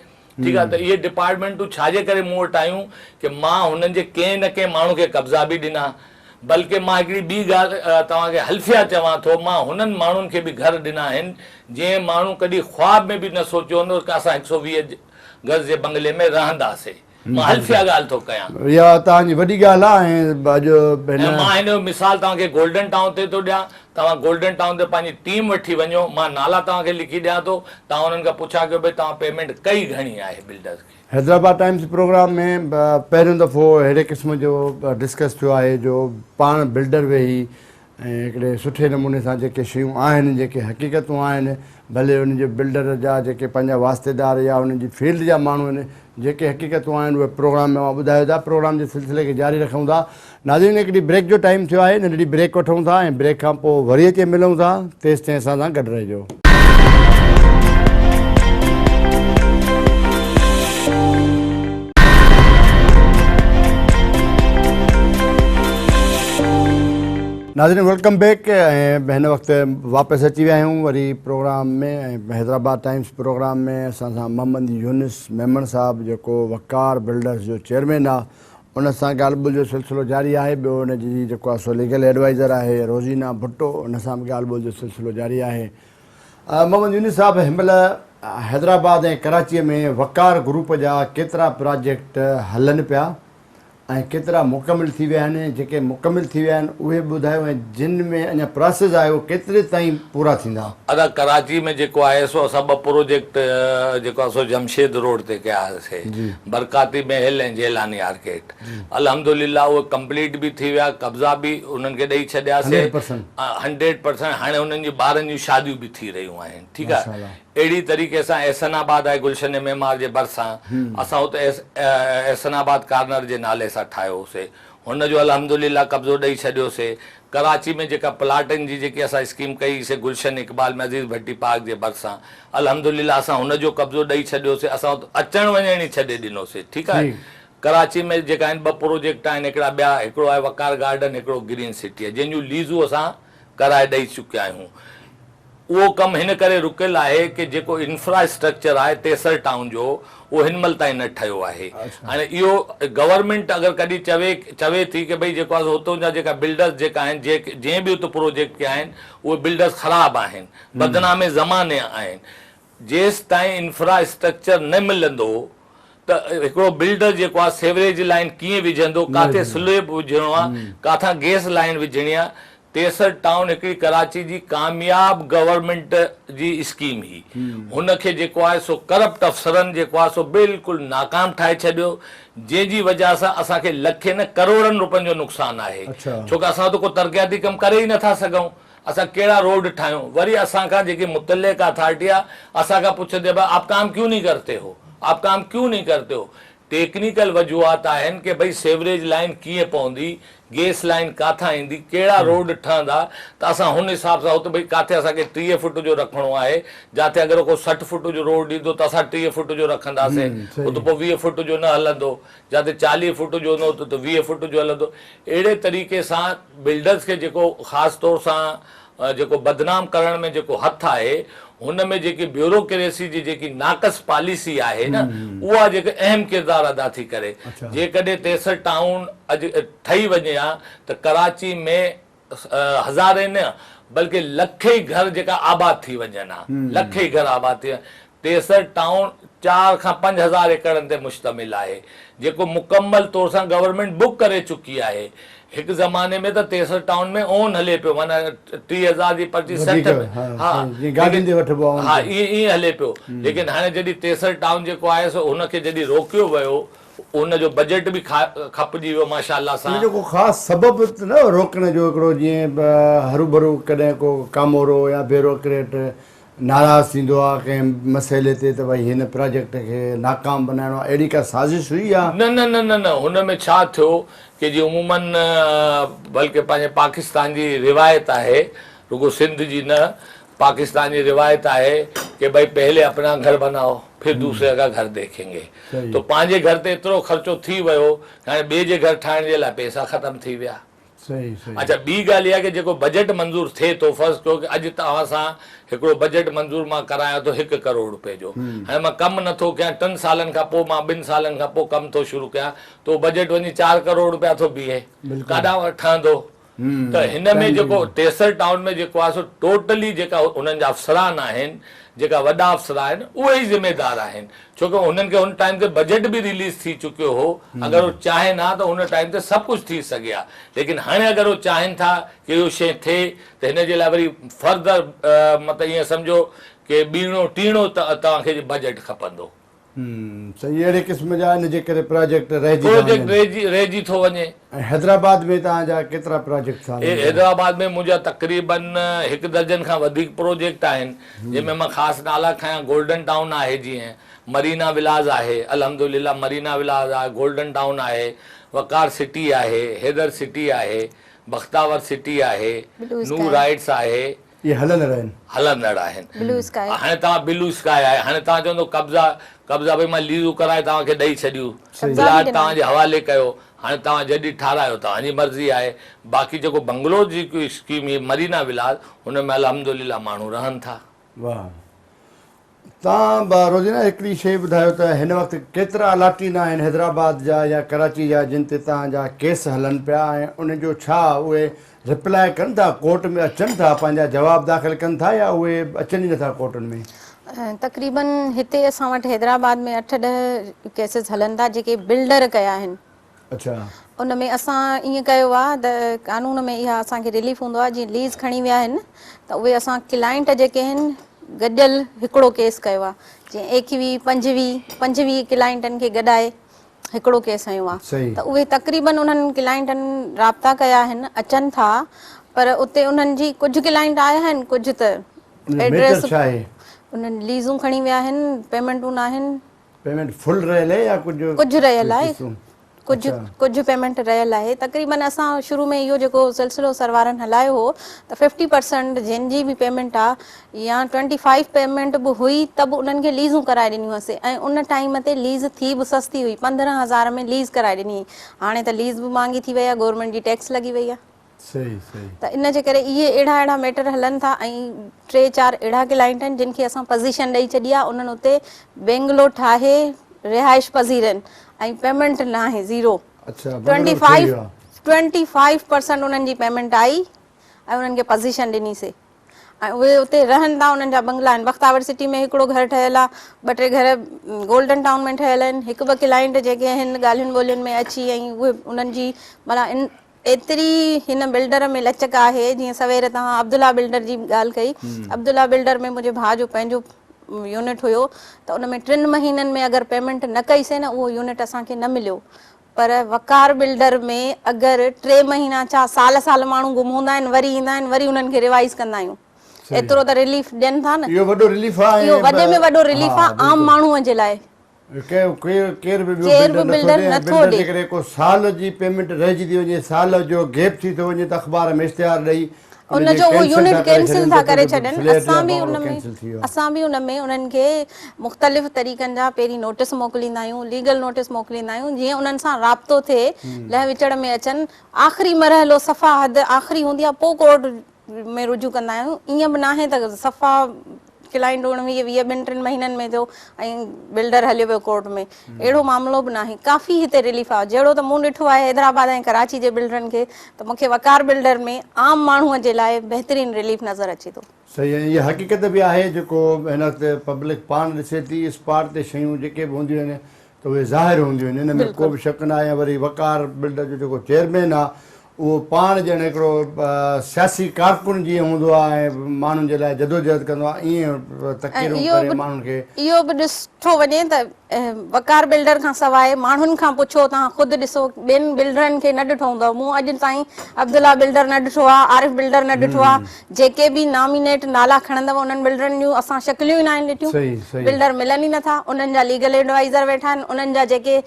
ٺيڪ آهي ته اهي ڊپارٽمينٽون ڇا جي ڪري مون وٽ آيون ڪي مان هنن جي ڪنهن نه ڪنهن ماڻهو کي قبضا به ڏنا بلڪه مان هڪڙي ٻي ڳالهه توهان کي حلفيه چوان ٿو مان هنن ماڻهن کي به گهر ڏنا آهن جنهن ماڻهو ڪڏهن خواب ۾ به نه سوچيو هوندو ته اسان هڪ سو 20 گز جي بنگلي ۾ رهنداسين. مان حلفيه ڳالهه ٿو ڪيان. اها توهان جي وڏي ڳالهه آهي ۽ اڄ هن. ۽ مان هن جو مثال توهان کي گولڊن ٽائون تي ٿو ڏيان. توهان گولڊن ٽائون تي پنهنجي ٽيم وٺي وڃو. مان نالا توهان کي لکي ڏيان ٿو. توهان انهن کان پڇا ڪيو ڀئي توهان پيمينٽ ڪئي گهڻي آهي بلڊرز کي. حيدرآباد ٽائمز پروگرام ۾ پهريون دفعو اهڙي قسم جو ڊسڪس ٿيو آهي جو پاڻ بلڊر ويهي ۽ هڪڙي سٺي نموني سان جيڪي شيون آهن جيڪي حقيقتون آهن ڀلي ان جي بلڊر جا جيڪي پنهنجا واسطيدار يا انهن جي فيلڊ جا ماڻهو آهن جيڪي حقيقتون آهن اهي پروگرام ۾ اوهان ٻڌايو ٿا پروگرام جي سلسلي کي جاري رکون ٿا ناظرين هڪڙي بريڪ جو ٽائيم ٿيو آهي ننڍڙي بريڪ وٺون ٿا ۽ بريڪ کان پوء وري اچي ملون ٿا تيستائين اسان سان گڏ رهجو. ناظرين welcome back ۽ هن وقت واپس اچي ويا آهيون وري پروگرام ۾ ۽ حيدرآباد ٽائمز پروگرام ۾ اسان سان محمد يونس ميمڻ صاحب جيڪو وقار بلڊرز جو چيئرمين آ ان سان ڳالهه ٻولهه جو سلسلو جاري آهي ٻيو ان جي جيڪو آ سو ليگل ايڊوائزر آهي روزينا ڀٽو ان سان به ڳالهه ٻولهه جو سلسلو جاري آهي محمد يونس صاحب هن مهل حيدرآباد ۽ ڪراچيء ۾ وقار گروپ جا ڪيترا پراجيڪٽ هلن پيا ۽ ڪيترا مڪمل ٿي ويا آهن جيڪي مڪمل ٿي ويا آهن اهي به ٻڌايو ۽ جن ۾ اڃا پراسيس آهي اهي ڪيتري تائين پورا ٿيندا. ادا ڪراچي ۾ جيڪو آهي سو اسان ٻه پروجيڪٽ جيڪو آهي سو جمشيد روڊ تي ڪيا سي برڪاتي محل ۽ جيلاني آرڪيڊ الحمدلله اهي ڪمپليٽ به ٿي ويا قبضا به انهن کي ڏئي ڇڏيا سي هنڊريڊ پرسنٽ هاڻي انهن جي ٻارن جون شاديون به ٿي رهيون آهن ٺيڪ آهي اهڙي طريقي سان احسن آباد آهي گلشن معمار جي ڀرسان اسان اتي احسن آباد ڪارنر جي نالي سان ٺاهيو هوسي هن جو الحمدلله قبضو ڏئي ڇڏيوسي ڪراچي ۾ جيڪا پلاٽن جي جيڪي اسان اسڪيم ڪئي سي گلشن اقبال ۾ عزيز ڀٽي پارڪ جي ڀرسان الحمدلله اسان هن جو قبضو ڏئي ڇڏيوسي اسان ات اچڻ وڃڻ ئي ڇڏي ڏنوسي ٺيڪ آهي ڪراچي ۾ جيڪا آهن ٻه پروجيڪٽ آهن هڪڙا ٻيا هڪڙو آهي وقار گارڊن هڪڙو گرين سٽي آهي جنهن جون ليزون اسان ڪرائي ڏئي چڪيا آهيون. اهو ڪم هن ڪري رڪيل آهي ڪي جيڪو انفرا اسٽرڪچر آهي تيسر ٽائون جو اهو هن مهل تائين نه ٺهيو آهي. هاڻي اهو گورنمينٽ اگر ڪڏهن چوي چوي ٿي ڪي ڀئي جيڪو آهي سو هتون جا جيڪا بلڊرز جيڪا آهن جنهن به ات پروجيڪٽ ڪيا آهن اهي بلڊرز خراب آهن بدنام زماني آهن جيستائين انفرا اسٽرڪچر نه ملندو ته هڪڙو بلڊر جيڪو آهي سيوريج لائين ڪيئن وجهندو، ڪاٿي سليب وجهڻو آهي، ڪاٿان گيس لائين وجهڻي آهي. تيسر ٽائون هڪڙي ڪراچي جي ڪامياب گورنمينٽ جي اسڪيم هئي. هن کي جيڪو آهي سو ڪرپٽ افسرن جيڪو آهي سو بلڪل ناڪام ٺاهي ڇڏيو، جنهن جي وجهه سان اسان کي لکين نه ڪروڙن روپين جو نقصان آهي. ڇو ته اسان ته ڪو ترقياتي ڪم ڪري ئي نٿا سگهون. اسان ڪهڙا روڊ ٺاهيون وري اسان کان جيڪي متعلقه اٿارٽي آ اسان کان پڇندي ڀائي آپ ڪام ڪيون نهين ڪرتي هو آپ ڪام ڪيون نهين ڪرتي هو ٽيڪنيڪل وجوهات آهن ڪي ڀئي سيوريج لائين ڪيئن پوندي گيس لائين ڪاٿان ايندي ڪهڙا روڊ ٺهندا ته اسان هن حساب سان هت ڀئي ڪاٿي اسان کي 30 فوٽ جو رکڻو آهي جاٿي اگر ڪو 60 فوٽ جو روڊ ايندو ته اسان 30 فوٽ جو رکنداسين ات پوء 20 فوٽ جو نه هلندو جاتي 40 فوٽ جو هوندو اتي ته 20 فوٽ جو هلندو اهڙي طريقي سان بلڊرز کي جيڪو خاص طور سان جيڪو بدنام ڪرڻ ۾ جيڪو هٿ آهي هن ۾ جيڪي بيوروڪريسي جي جيڪي ناقص پاليسي آهي نه اها جيڪي اهم ڪردار ادا ٿي ڪري جيڪڏهن تيسر ٽائون اڄ ٺهي وڃي ها ته ڪراچي ۾ هزارين نه بلڪه لکين گهر جيڪا آباد ٿي وڃن ها لکين گهر آباد ٿي تيسر ٽائون چار کان 5000 ايڪڙن تي مشتمل آهي جيڪو مڪمل طور سان گورنمينٽ بڪ ڪري چڪي آهي. هڪ زماني ۾ ته تيسر ٽائون ۾ اون هلي پيو معنيٰ 3000 جي پرچي 60 ۾ ها ها ائين هلي پيو ليڪن هاڻي جڏهن تيسر ٽائون جيڪو آهي سو هن کي جڏهن روڪيو ويو ان جو بجيٽ به کپجي ويو ماشاء الله سان. ان جو ڪو خاص سبب ته نه هو روڪڻ جو هڪڙو جيئن هروڀرو ڪڏهن ڪو ڪامورو يا بيوروڪريٽ ناراض ٿيندو آ ڪنهن مسئلي تي ته ڀئي هن پراجيڪٽ کي ناڪام بنائڻو آ اهڙي ڪا سازش هئي يا. نه نه نه نه نه هن ۾ ڇا ٿيو ڪي جي عموماً بلڪه پنهنجي پاڪستان جي روايت آهي رڳو سنڌ جي نه پاڪستان جي روايت آهي ڪي ڀئي پهلي اپنا گهر بنائو پھر دوسري کا گهر ديکين گي تو پنهنجي گهر تي ايترو خرچو ٿي ويو هاڻي ٻئي جي گهر ٺاهڻ جي لاء پئسا ختم ٿي ويا. اڇا ٻي ڳالهه اها ڪي جيڪو بجيٽ منظور ٿئي ٿو فرض ڪيو ڪي اڄ توهان سان هڪڙو بجيٽ منظور مان ڪرايان ٿو هڪ ڪروڙ روپئي جو هاڻي مان ڪم نه ٿو ڪيان ٽن سالن کان پوء مان ٻن سالن کان پوء ڪم ٿو شروع ڪيان ته اهو بجيٽ وڃي چار ڪروڙ روپيا ٿو بيهي ڪاڏانهن ٺهندو ته هن ۾ جيڪو ٽيسر ٽائون ۾ جيڪو آهي سو ٽوٽلي جيڪا انهن جا افسران آهن جيڪا وڏا افسر آهن اهي ئي ذميدار آهن ڇو ڪه هنن کي ان ٽائيم تي بجيٽ به رليز ٿي چڪيو هو اگر هو چاهين ها ته ان ٽائيم تي سڀ ڪجهه ٿي سگهي ها ليڪن هاڻي اگر هو چاهين ٿا ڪي اهو شيء ٿئي ته هن جي لاء وري فردر مطلب ائين سمجهو ڪي ٻيڻو ٽيڻو توهان کي بجيٽ کپندو. صحيح اهڙي قسم جا ان جي ڪري پراجيڪٽ رهجي ٿا وڃن. پروجيڪٽ رهجي ٿو وڃي. ۽ حيدرآباد ۾ توهان جا ڪيترا پراجيڪٽس هلن پيا؟ حيدرآباد ۾ منهنجا تقريبن هڪ درجن کان وڌيڪ پروجيڪٽ آهن جنهن ۾ مان خاص نالا کڻان گولڊن ٽائون آهي جيئن مرينا ولاز آهي الحمدلله مرينا ولاز آهي گولڊن ٽائون آهي وقار سٽي آهي حيدر سٽي آهي بختاور سٽي آهي نور هائيٽس آهي. اهي هلندڙ آهن. هلندڙ آهن. بلو اسڪائي. هاڻي توهان بلو اسڪائي آهي هاڻي توهان چوندو قبضا قبضا ڀئي مان ليزون ڪرائي توهان کي ڏئي ڇڏيون پلاٽ توهان جي حوالي ڪيو هاڻي توهان جڏهن ٺارايو توهان جي مرضي آهي باقي جيڪو بنگلوز جي اسڪيم هئي مرينا ولاز هن ۾ الحمدلله ماڻهو رهن ٿا. واهه. تان به روزينا هڪڙي شيء ٻڌايو ته هن وقت ڪيترا الاٽين آهن حيدرآباد جا يا ڪراچي جا جن تي توهان جا ڪيس هلن پيا ۽ ان جو ڇا اهي رپلاء ڪن ٿا ڪورٽ ۾ اچن ٿا پنهنجا جواب داخل ڪن ٿا يا اهي اچن ئي نٿا ڪورٽن ۾. تقريبن هتي اسان وٽ حيدرآباد ۾ اٺ ڏهه ڪيسز هلن ٿا جيڪي بلڊر ڪيا آهن. اڇا. ان ۾ اسان ائين ڪيو آ ته قانون ۾ اها اسان کي رليف هوندو آ جيئن ليز کڻي ويا آهن ته اهي اسان ڪلائنٽ جيڪي آهن گڏيل هڪڙو ڪيس ڪيو آ جيئن ايڪويهه پنجويهه 25 ڪلائنٽن کي گڏائي هڪڙو ڪيس هنيو آ ته اهي تقريبن انهن ڪلائنٽن رابطا ڪيا آهن اچن ٿا پر اتي انهن جي ڪجهه ڪلائنٽ آيا آهن ڪجهه ته ايڊريس انهن ليزون کڻي ويا آهن پيمنٽون ناهن. پيمينٽ فل رهيل آهي يا ڪجهه ڪجهه رهيل آهي ڪجهه ڪجهه پيمينٽ رهيل آهي تقريبن اسان شروع ۾ اهو جيڪو سلسلو سروارن هلايو هو ته 50% جن جي به پيمينٽ آ يا 25 پيمينٽ به هئي ته به انهن کي ليزون ڪرائي ڏنيون هئسي ۽ ان ٽائيم تي ليز ٿي به سستي هئي 15000 ۾ ليز ڪرائي ڏني هاڻي ته ليز به مهانگي ٿي وئي آ گورنمينٽ جي ٽيڪس لڳي وئي آ. صحيح صحيح. ته ان جي ڪري اهي اهڙا اهڙا ميٽر هلن ٿا ۽ ٽي چار اهڙا ڪلائنٽ آهن جن کي اسان پزيشن ڏئي ڇڏي آهي انهن اتي بينگلو ٺاهي رهائش پذير آهن ۽ پيمنٽ ناهي زيرو اڇا بنگلو به ٺهي ويو آهي. 25% انهن جي پيمنٽ آئي ۽ انهن کي پزيشن ڏني سي ۽ اهي اتي رهن ٿا انهن جا بنگلا آهن بختاور سٽي ۾ هڪڙو گهر ٺهيل آهي ٻه ٽي گهر گولڊن ٽائون ۾ ٺهيل آهن هڪ ٻه ڪلائنٽ جيڪي آهن ڳالهين ٻولين ۾ اچي ۽ اهي انهن جي معنيٰ ان ايتري هن بلڊر ۾ لچڪ آهي جيئن سوير توهان عبدالله بلڊر جي ڳالهه ڪئي عبدالله بلڊر ۾ منهنجي ڀاء جو پنهنجو يونٽ هيو ته ان ۾ ٽن مهينن ۾ اگر پيمنٽ نه ڪئي سي نه اهو يونٽ اسان کي نه مليو پر وقار بلڊر ۾ اگر ٽي مهينا ڇا سال سال ماڻهو گم هوندا آهن وري ايندا آهن وري انهن کي ريوائز ڪندا آهيون ايترو ته رليف ڏين ٿا نه. اهو وڏو رليف آهي اهو وڏي ۾ وڏو رليف آهي عام ماڻهو جي لاء. ڪير به ٻيو بلڊر نٿو ڏي ۽ بلڊر جيڪڏهن ڪو سال جي پيمينٽ رهجي ٿي وڃي سال جو گيپ ٿي ٿو وڃي ته اخبار ۾ اشتهار ڏئي ان جو اهو يونٽ ڪينسل ٿا ڪري ڇڏن اسان به ان ۾ اسان به ان ۾ انهن کي مختلف طريقن جا پهرين نوٽس موڪليندا آهيون ليگل نوٽس موڪليندا آهيون جيئن انهن سان رابطو ٿئي لهه وچڙ ۾ اچن آخري مرحلو صفا حد آخري هوندي آهي پوء ڪورٽ ۾ رجوع ڪندا آهيون ائين به ناهي ته صفا ڪلائنٽ اڻويهه ويهه ٻن ٽن مهينن ۾ ٿيو ۽ بلڊر هليو ويو ڪورٽ ۾ اهڙو معاملو به ناهي ڪافي هتي رليف آهي جهڙو ته مون ڏٺو آهي حيدرآباد ۽ ڪراچي جي بلڊرن کي ته مون کي وقار بلڊر ۾ عام ماڻهو جي لاء بهترين رليف نظر اچي ٿو. صحيح ۽ اها حقيقت به آهي جيڪو هن وقت پبلڪ پاڻ ڏسي ٿي اسپاٽ تي شيون جيڪي به هونديون آهن ته اهي ظاهر هونديون آهن ان ۾ ڪو به شڪ ناهي ۽ وري وقار بلڊر جو جيڪو چيئرمين آهي اهو پاڻ ڄڻ هڪڙو سياسي ڪارڪن جيئن هوندو آهي ۽ ماڻهن جي لاء جدوجهد ڪندو آهي ائين تقريرون ڪري ماڻهن کي. اهو به ڏٺو وڃي ته وقار بلڊر کان سواء ماڻهن کان پڇو توهان خود ڏسو ٻين بلڊرن کي نه ڏٺو هوندو مون اڄ تائين عبدالله بلڊر نه ڏٺو آهي عارف بلڊر نه ڏٺو آهي جيڪي به نامينيٽ نالا کڻندؤ انهن بلڊرن جون اسان شڪليون ئي ناهن ڏٺيون بلڊر ملن ئي نٿا انهن جا ليگل ايڊوائيزر ويٺا آهن انهن جا جيڪي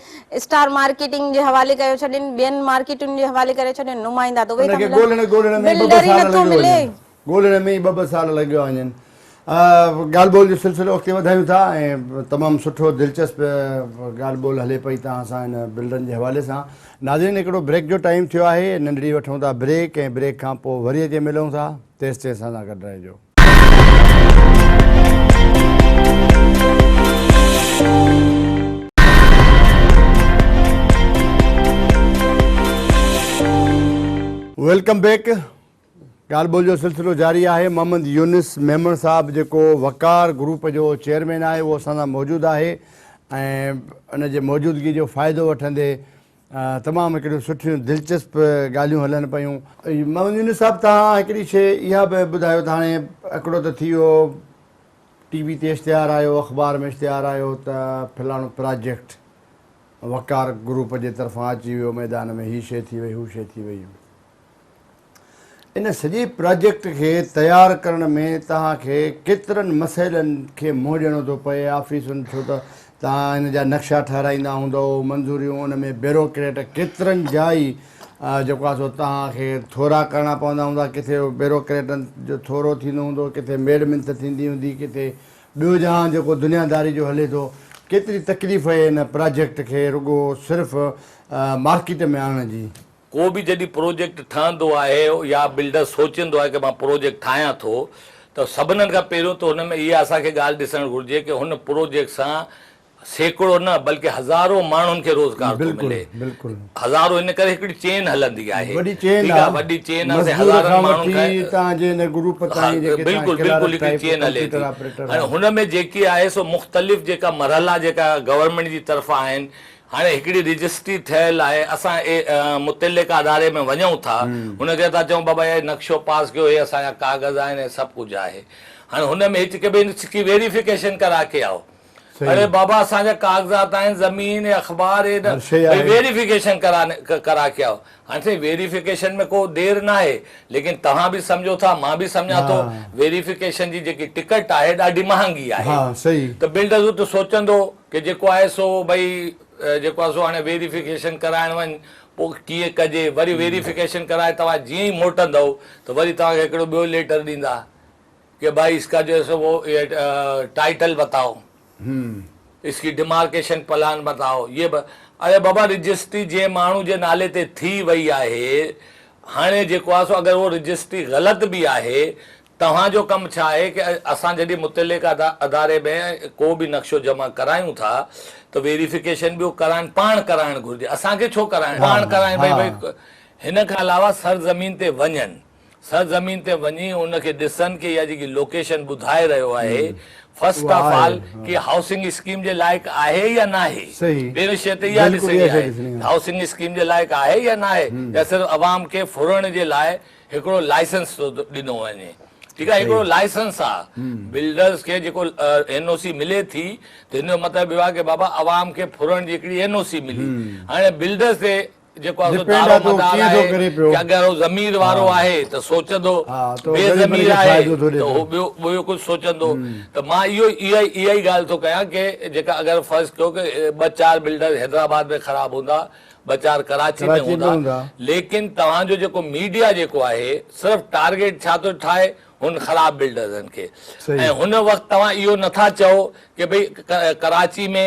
اسٽار مارڪيٽنگ جي حوالي ڪيو ڇڏين ٻين مارڪيٽن جي حوالي ڪري ڇڏين نمائندا ته اهي ٿا ملن بلڊر ئي نٿو ملي. ڳولڻ ۾ ئي ٻه ٻه سال لڳيو وڃن. ڳالهه ٻولهه جو سلسلو اڳتي وڌايون ٿا ۽ تمام سٺو دلچسپ ڳالهه ٻولهه هلي پئي توهان سان هن بلڊرن جي حوالي سان. ناظرين هڪڙو بريڪ جو ٽائيم ٿيو آهي ننڍڙي وٺون ٿا بريڪ ۽ بريڪ کان پوء وري اچي ملون ٿا تيستائين اسان سان گڏ رهجو. Welcome back ڳالهه ٻولهه جو سلسلو جاري آهي محمد يونس ميمڻ صاحب جيڪو وقار گروپ جو چيئرمين آهي اهو اسان سان موجود آهي ۽ ان جي موجودگي جو فائدو وٺندي تمام هڪڙيون سٺيون دلچسپ ڳالهيون هلن پيون. محمد يونس صاحب توهان هڪڙي شيء اها به ٻڌايو ته هاڻي هڪڙو ته ٿي ويو ٽي وي تي اشتهار آيو اخبار ۾ اشتهار آيو ته فلاڻو پراجيڪٽ وقار گروپ جي طرفان اچي ويو ميدان ۾ هي شيء ٿي وئي هو شيء ٿي وئي. ان سڄي پراجيڪٽ کي تيار ڪرڻ ۾ توهان کي ڪيترن مسئلن کي منهن ڏيڻو ٿو پئي، آفيسن ڇو ته توهان ان جا نقشا ٺهرائيندا هوندؤ، منظوريون ان ۾ بيروڪريٽ ڪيترن جا ئي جيڪو آهي سو توهان کي ٿورا ڪرڻا پوندا هوندا، ڪٿي بيروڪريٽن جو ٿورو ٿيندو هوندو، ڪٿي ميڙ منٿ ٿيندي هوندي، ڪٿي ٻيو جهان جيڪو دنياداري جو هلي ٿو، ڪيتري تڪليف اهي ان پراجيڪٽ کي رڳو صرف مارڪيٽ ۾ آڻڻ جي. ڪو به جڏهن پروجيڪٽ ٺهندو آهي يا بلڊر سوچيندو آهي ڪه مان پروجيڪٽ ٺاهيان ٿو ته سڀنن کان پهريون ته هن ۾ اها اسان کي ڳالهه ڏسڻ گهرجي ڪه هن پروجيڪٽ سان سيڪڙو نه بلڪه هزارون ماڻهن کي روزگار ٿو ملي هزارون ان ڪري هڪڙي چين هلندي آهي وڏي چين آهي وڏي چين آهي هزارن ماڻهن کي تان جي هن گروپ تائين جيڪي بلڪل بلڪل هڪڙي چين هلي ٿي هاڻي هن ۾ جيڪي آهي سو مختلف جيڪا مرحلا جيڪا گورنمينٽ جي طرفان آهن هاڻي هڪڙي رجسٽري ٺهيل آهي اسان متعلقه اداري ۾ وڃون ٿا هن کي ٿا چئون بابا هي نقشو پاس ڪيو هي اسان جا ڪاغذ آهن هي سڀ ڪجهه آهي هاڻي هن ۾ هچ ڪي ڀئي اس ڪي ويريفڪيشن ڪرا ڪي آئو اڙي بابا اسان جا ڪاغذات آهن زمين اخبار هي ڀئي ويريفڪيشن ڪرا ڪي آئو هاڻي سائين ويريفڪيشن ۾ ڪو دير ناهي ليڪن توهان به سمجهو ٿا مان به سمجهان ٿو ويريفڪيشن جي جيڪي ٽڪٽ آهي ڏاڍي مهانگي آهي ته بلڊر اتي سوچندو ڪي جيڪو آهي سو ڀئي جيڪو آهي سو هاڻي ويريفڪيشن ڪرائڻ وڃ پوء ڪيئن ڪجي وري ويريفڪيشن ڪرائي توهان جيئن ئي موٽندؤ ته وري توهان کي هڪڙو ٻيو ليٽر ڏيندا ڪي ڀائي اس ڪا جو هي سو وو ٽائيٽل بتائو اس ڪي ڊمارڪيشن پلان بتائو يي اري بابا رجسٽري جنهن ماڻهو جي نالي تي ٿي وئي آهي. هاڻي جيڪو آهي سو اگر اهو رجسٽري غلط به آهي توهان جو ڪم ڇا آهي ڪه اسان جڏهن متعلقه اداري ۾ ڪو به نقشو جمع ڪرايون ٿا ته ويريفڪيشن به اهو ڪرائڻ پاڻ ڪرائڻ گهرجي اسان کي ڇو ڪرائڻ پاڻ ڪرائين ڀئي ڀئي هن کان علاوه سرزمين تي وڃن سرزمين تي وڃي ان کي ڏسن ڪه اها جيڪي لوڪيشن ٻڌائي رهيو آهي فرسٽ آف آل ڪه هائوسنگ اسڪيم جي لائق آهي يا ناهي پهرين شيء ته اها ڏسڻي آهي هائوسنگ اسڪيم جي لائق آهي يا ناهي يا صرف عوام کي ڦرڻ جي لاء هڪڙو لائسنس ٿو ڏنو وڃي ٺيڪ آهي هڪڙو لائسنس آ بلڊرز کي جيڪو اين او سي ملي ٿي ته هن جو مطلب اهو آهي ڪه بابا عوام کي ڦرڻ جي هڪڙي اين او سي ملي هاڻي بلڊرز تي جيڪو آهي سو دارو مدار آهي ڪه اگر هو ضمير وارو آهي ته سوچندو بي ضمير آهي ته هو ٻيو ٻيو ڪجهه سوچندو ته مان اهو اها اها ئي ڳالهه ٿو ڪيان ڪه جيڪا اگر فرض ڪيو ڪه ٻه چار بلڊرز حيدرآباد ۾ خراب هوندا ٻه چار ڪراچي ۾ هوندا ليڪن توهان جو جيڪو ميڊيا جيڪو آهي صرف ٽارگيٽ ڇا ٿو ٺاهي هن خراب بلڊرزن کي ۽ هن وقت توهان اهو نٿا چئو ڪه ڀئي ڪراچي ۾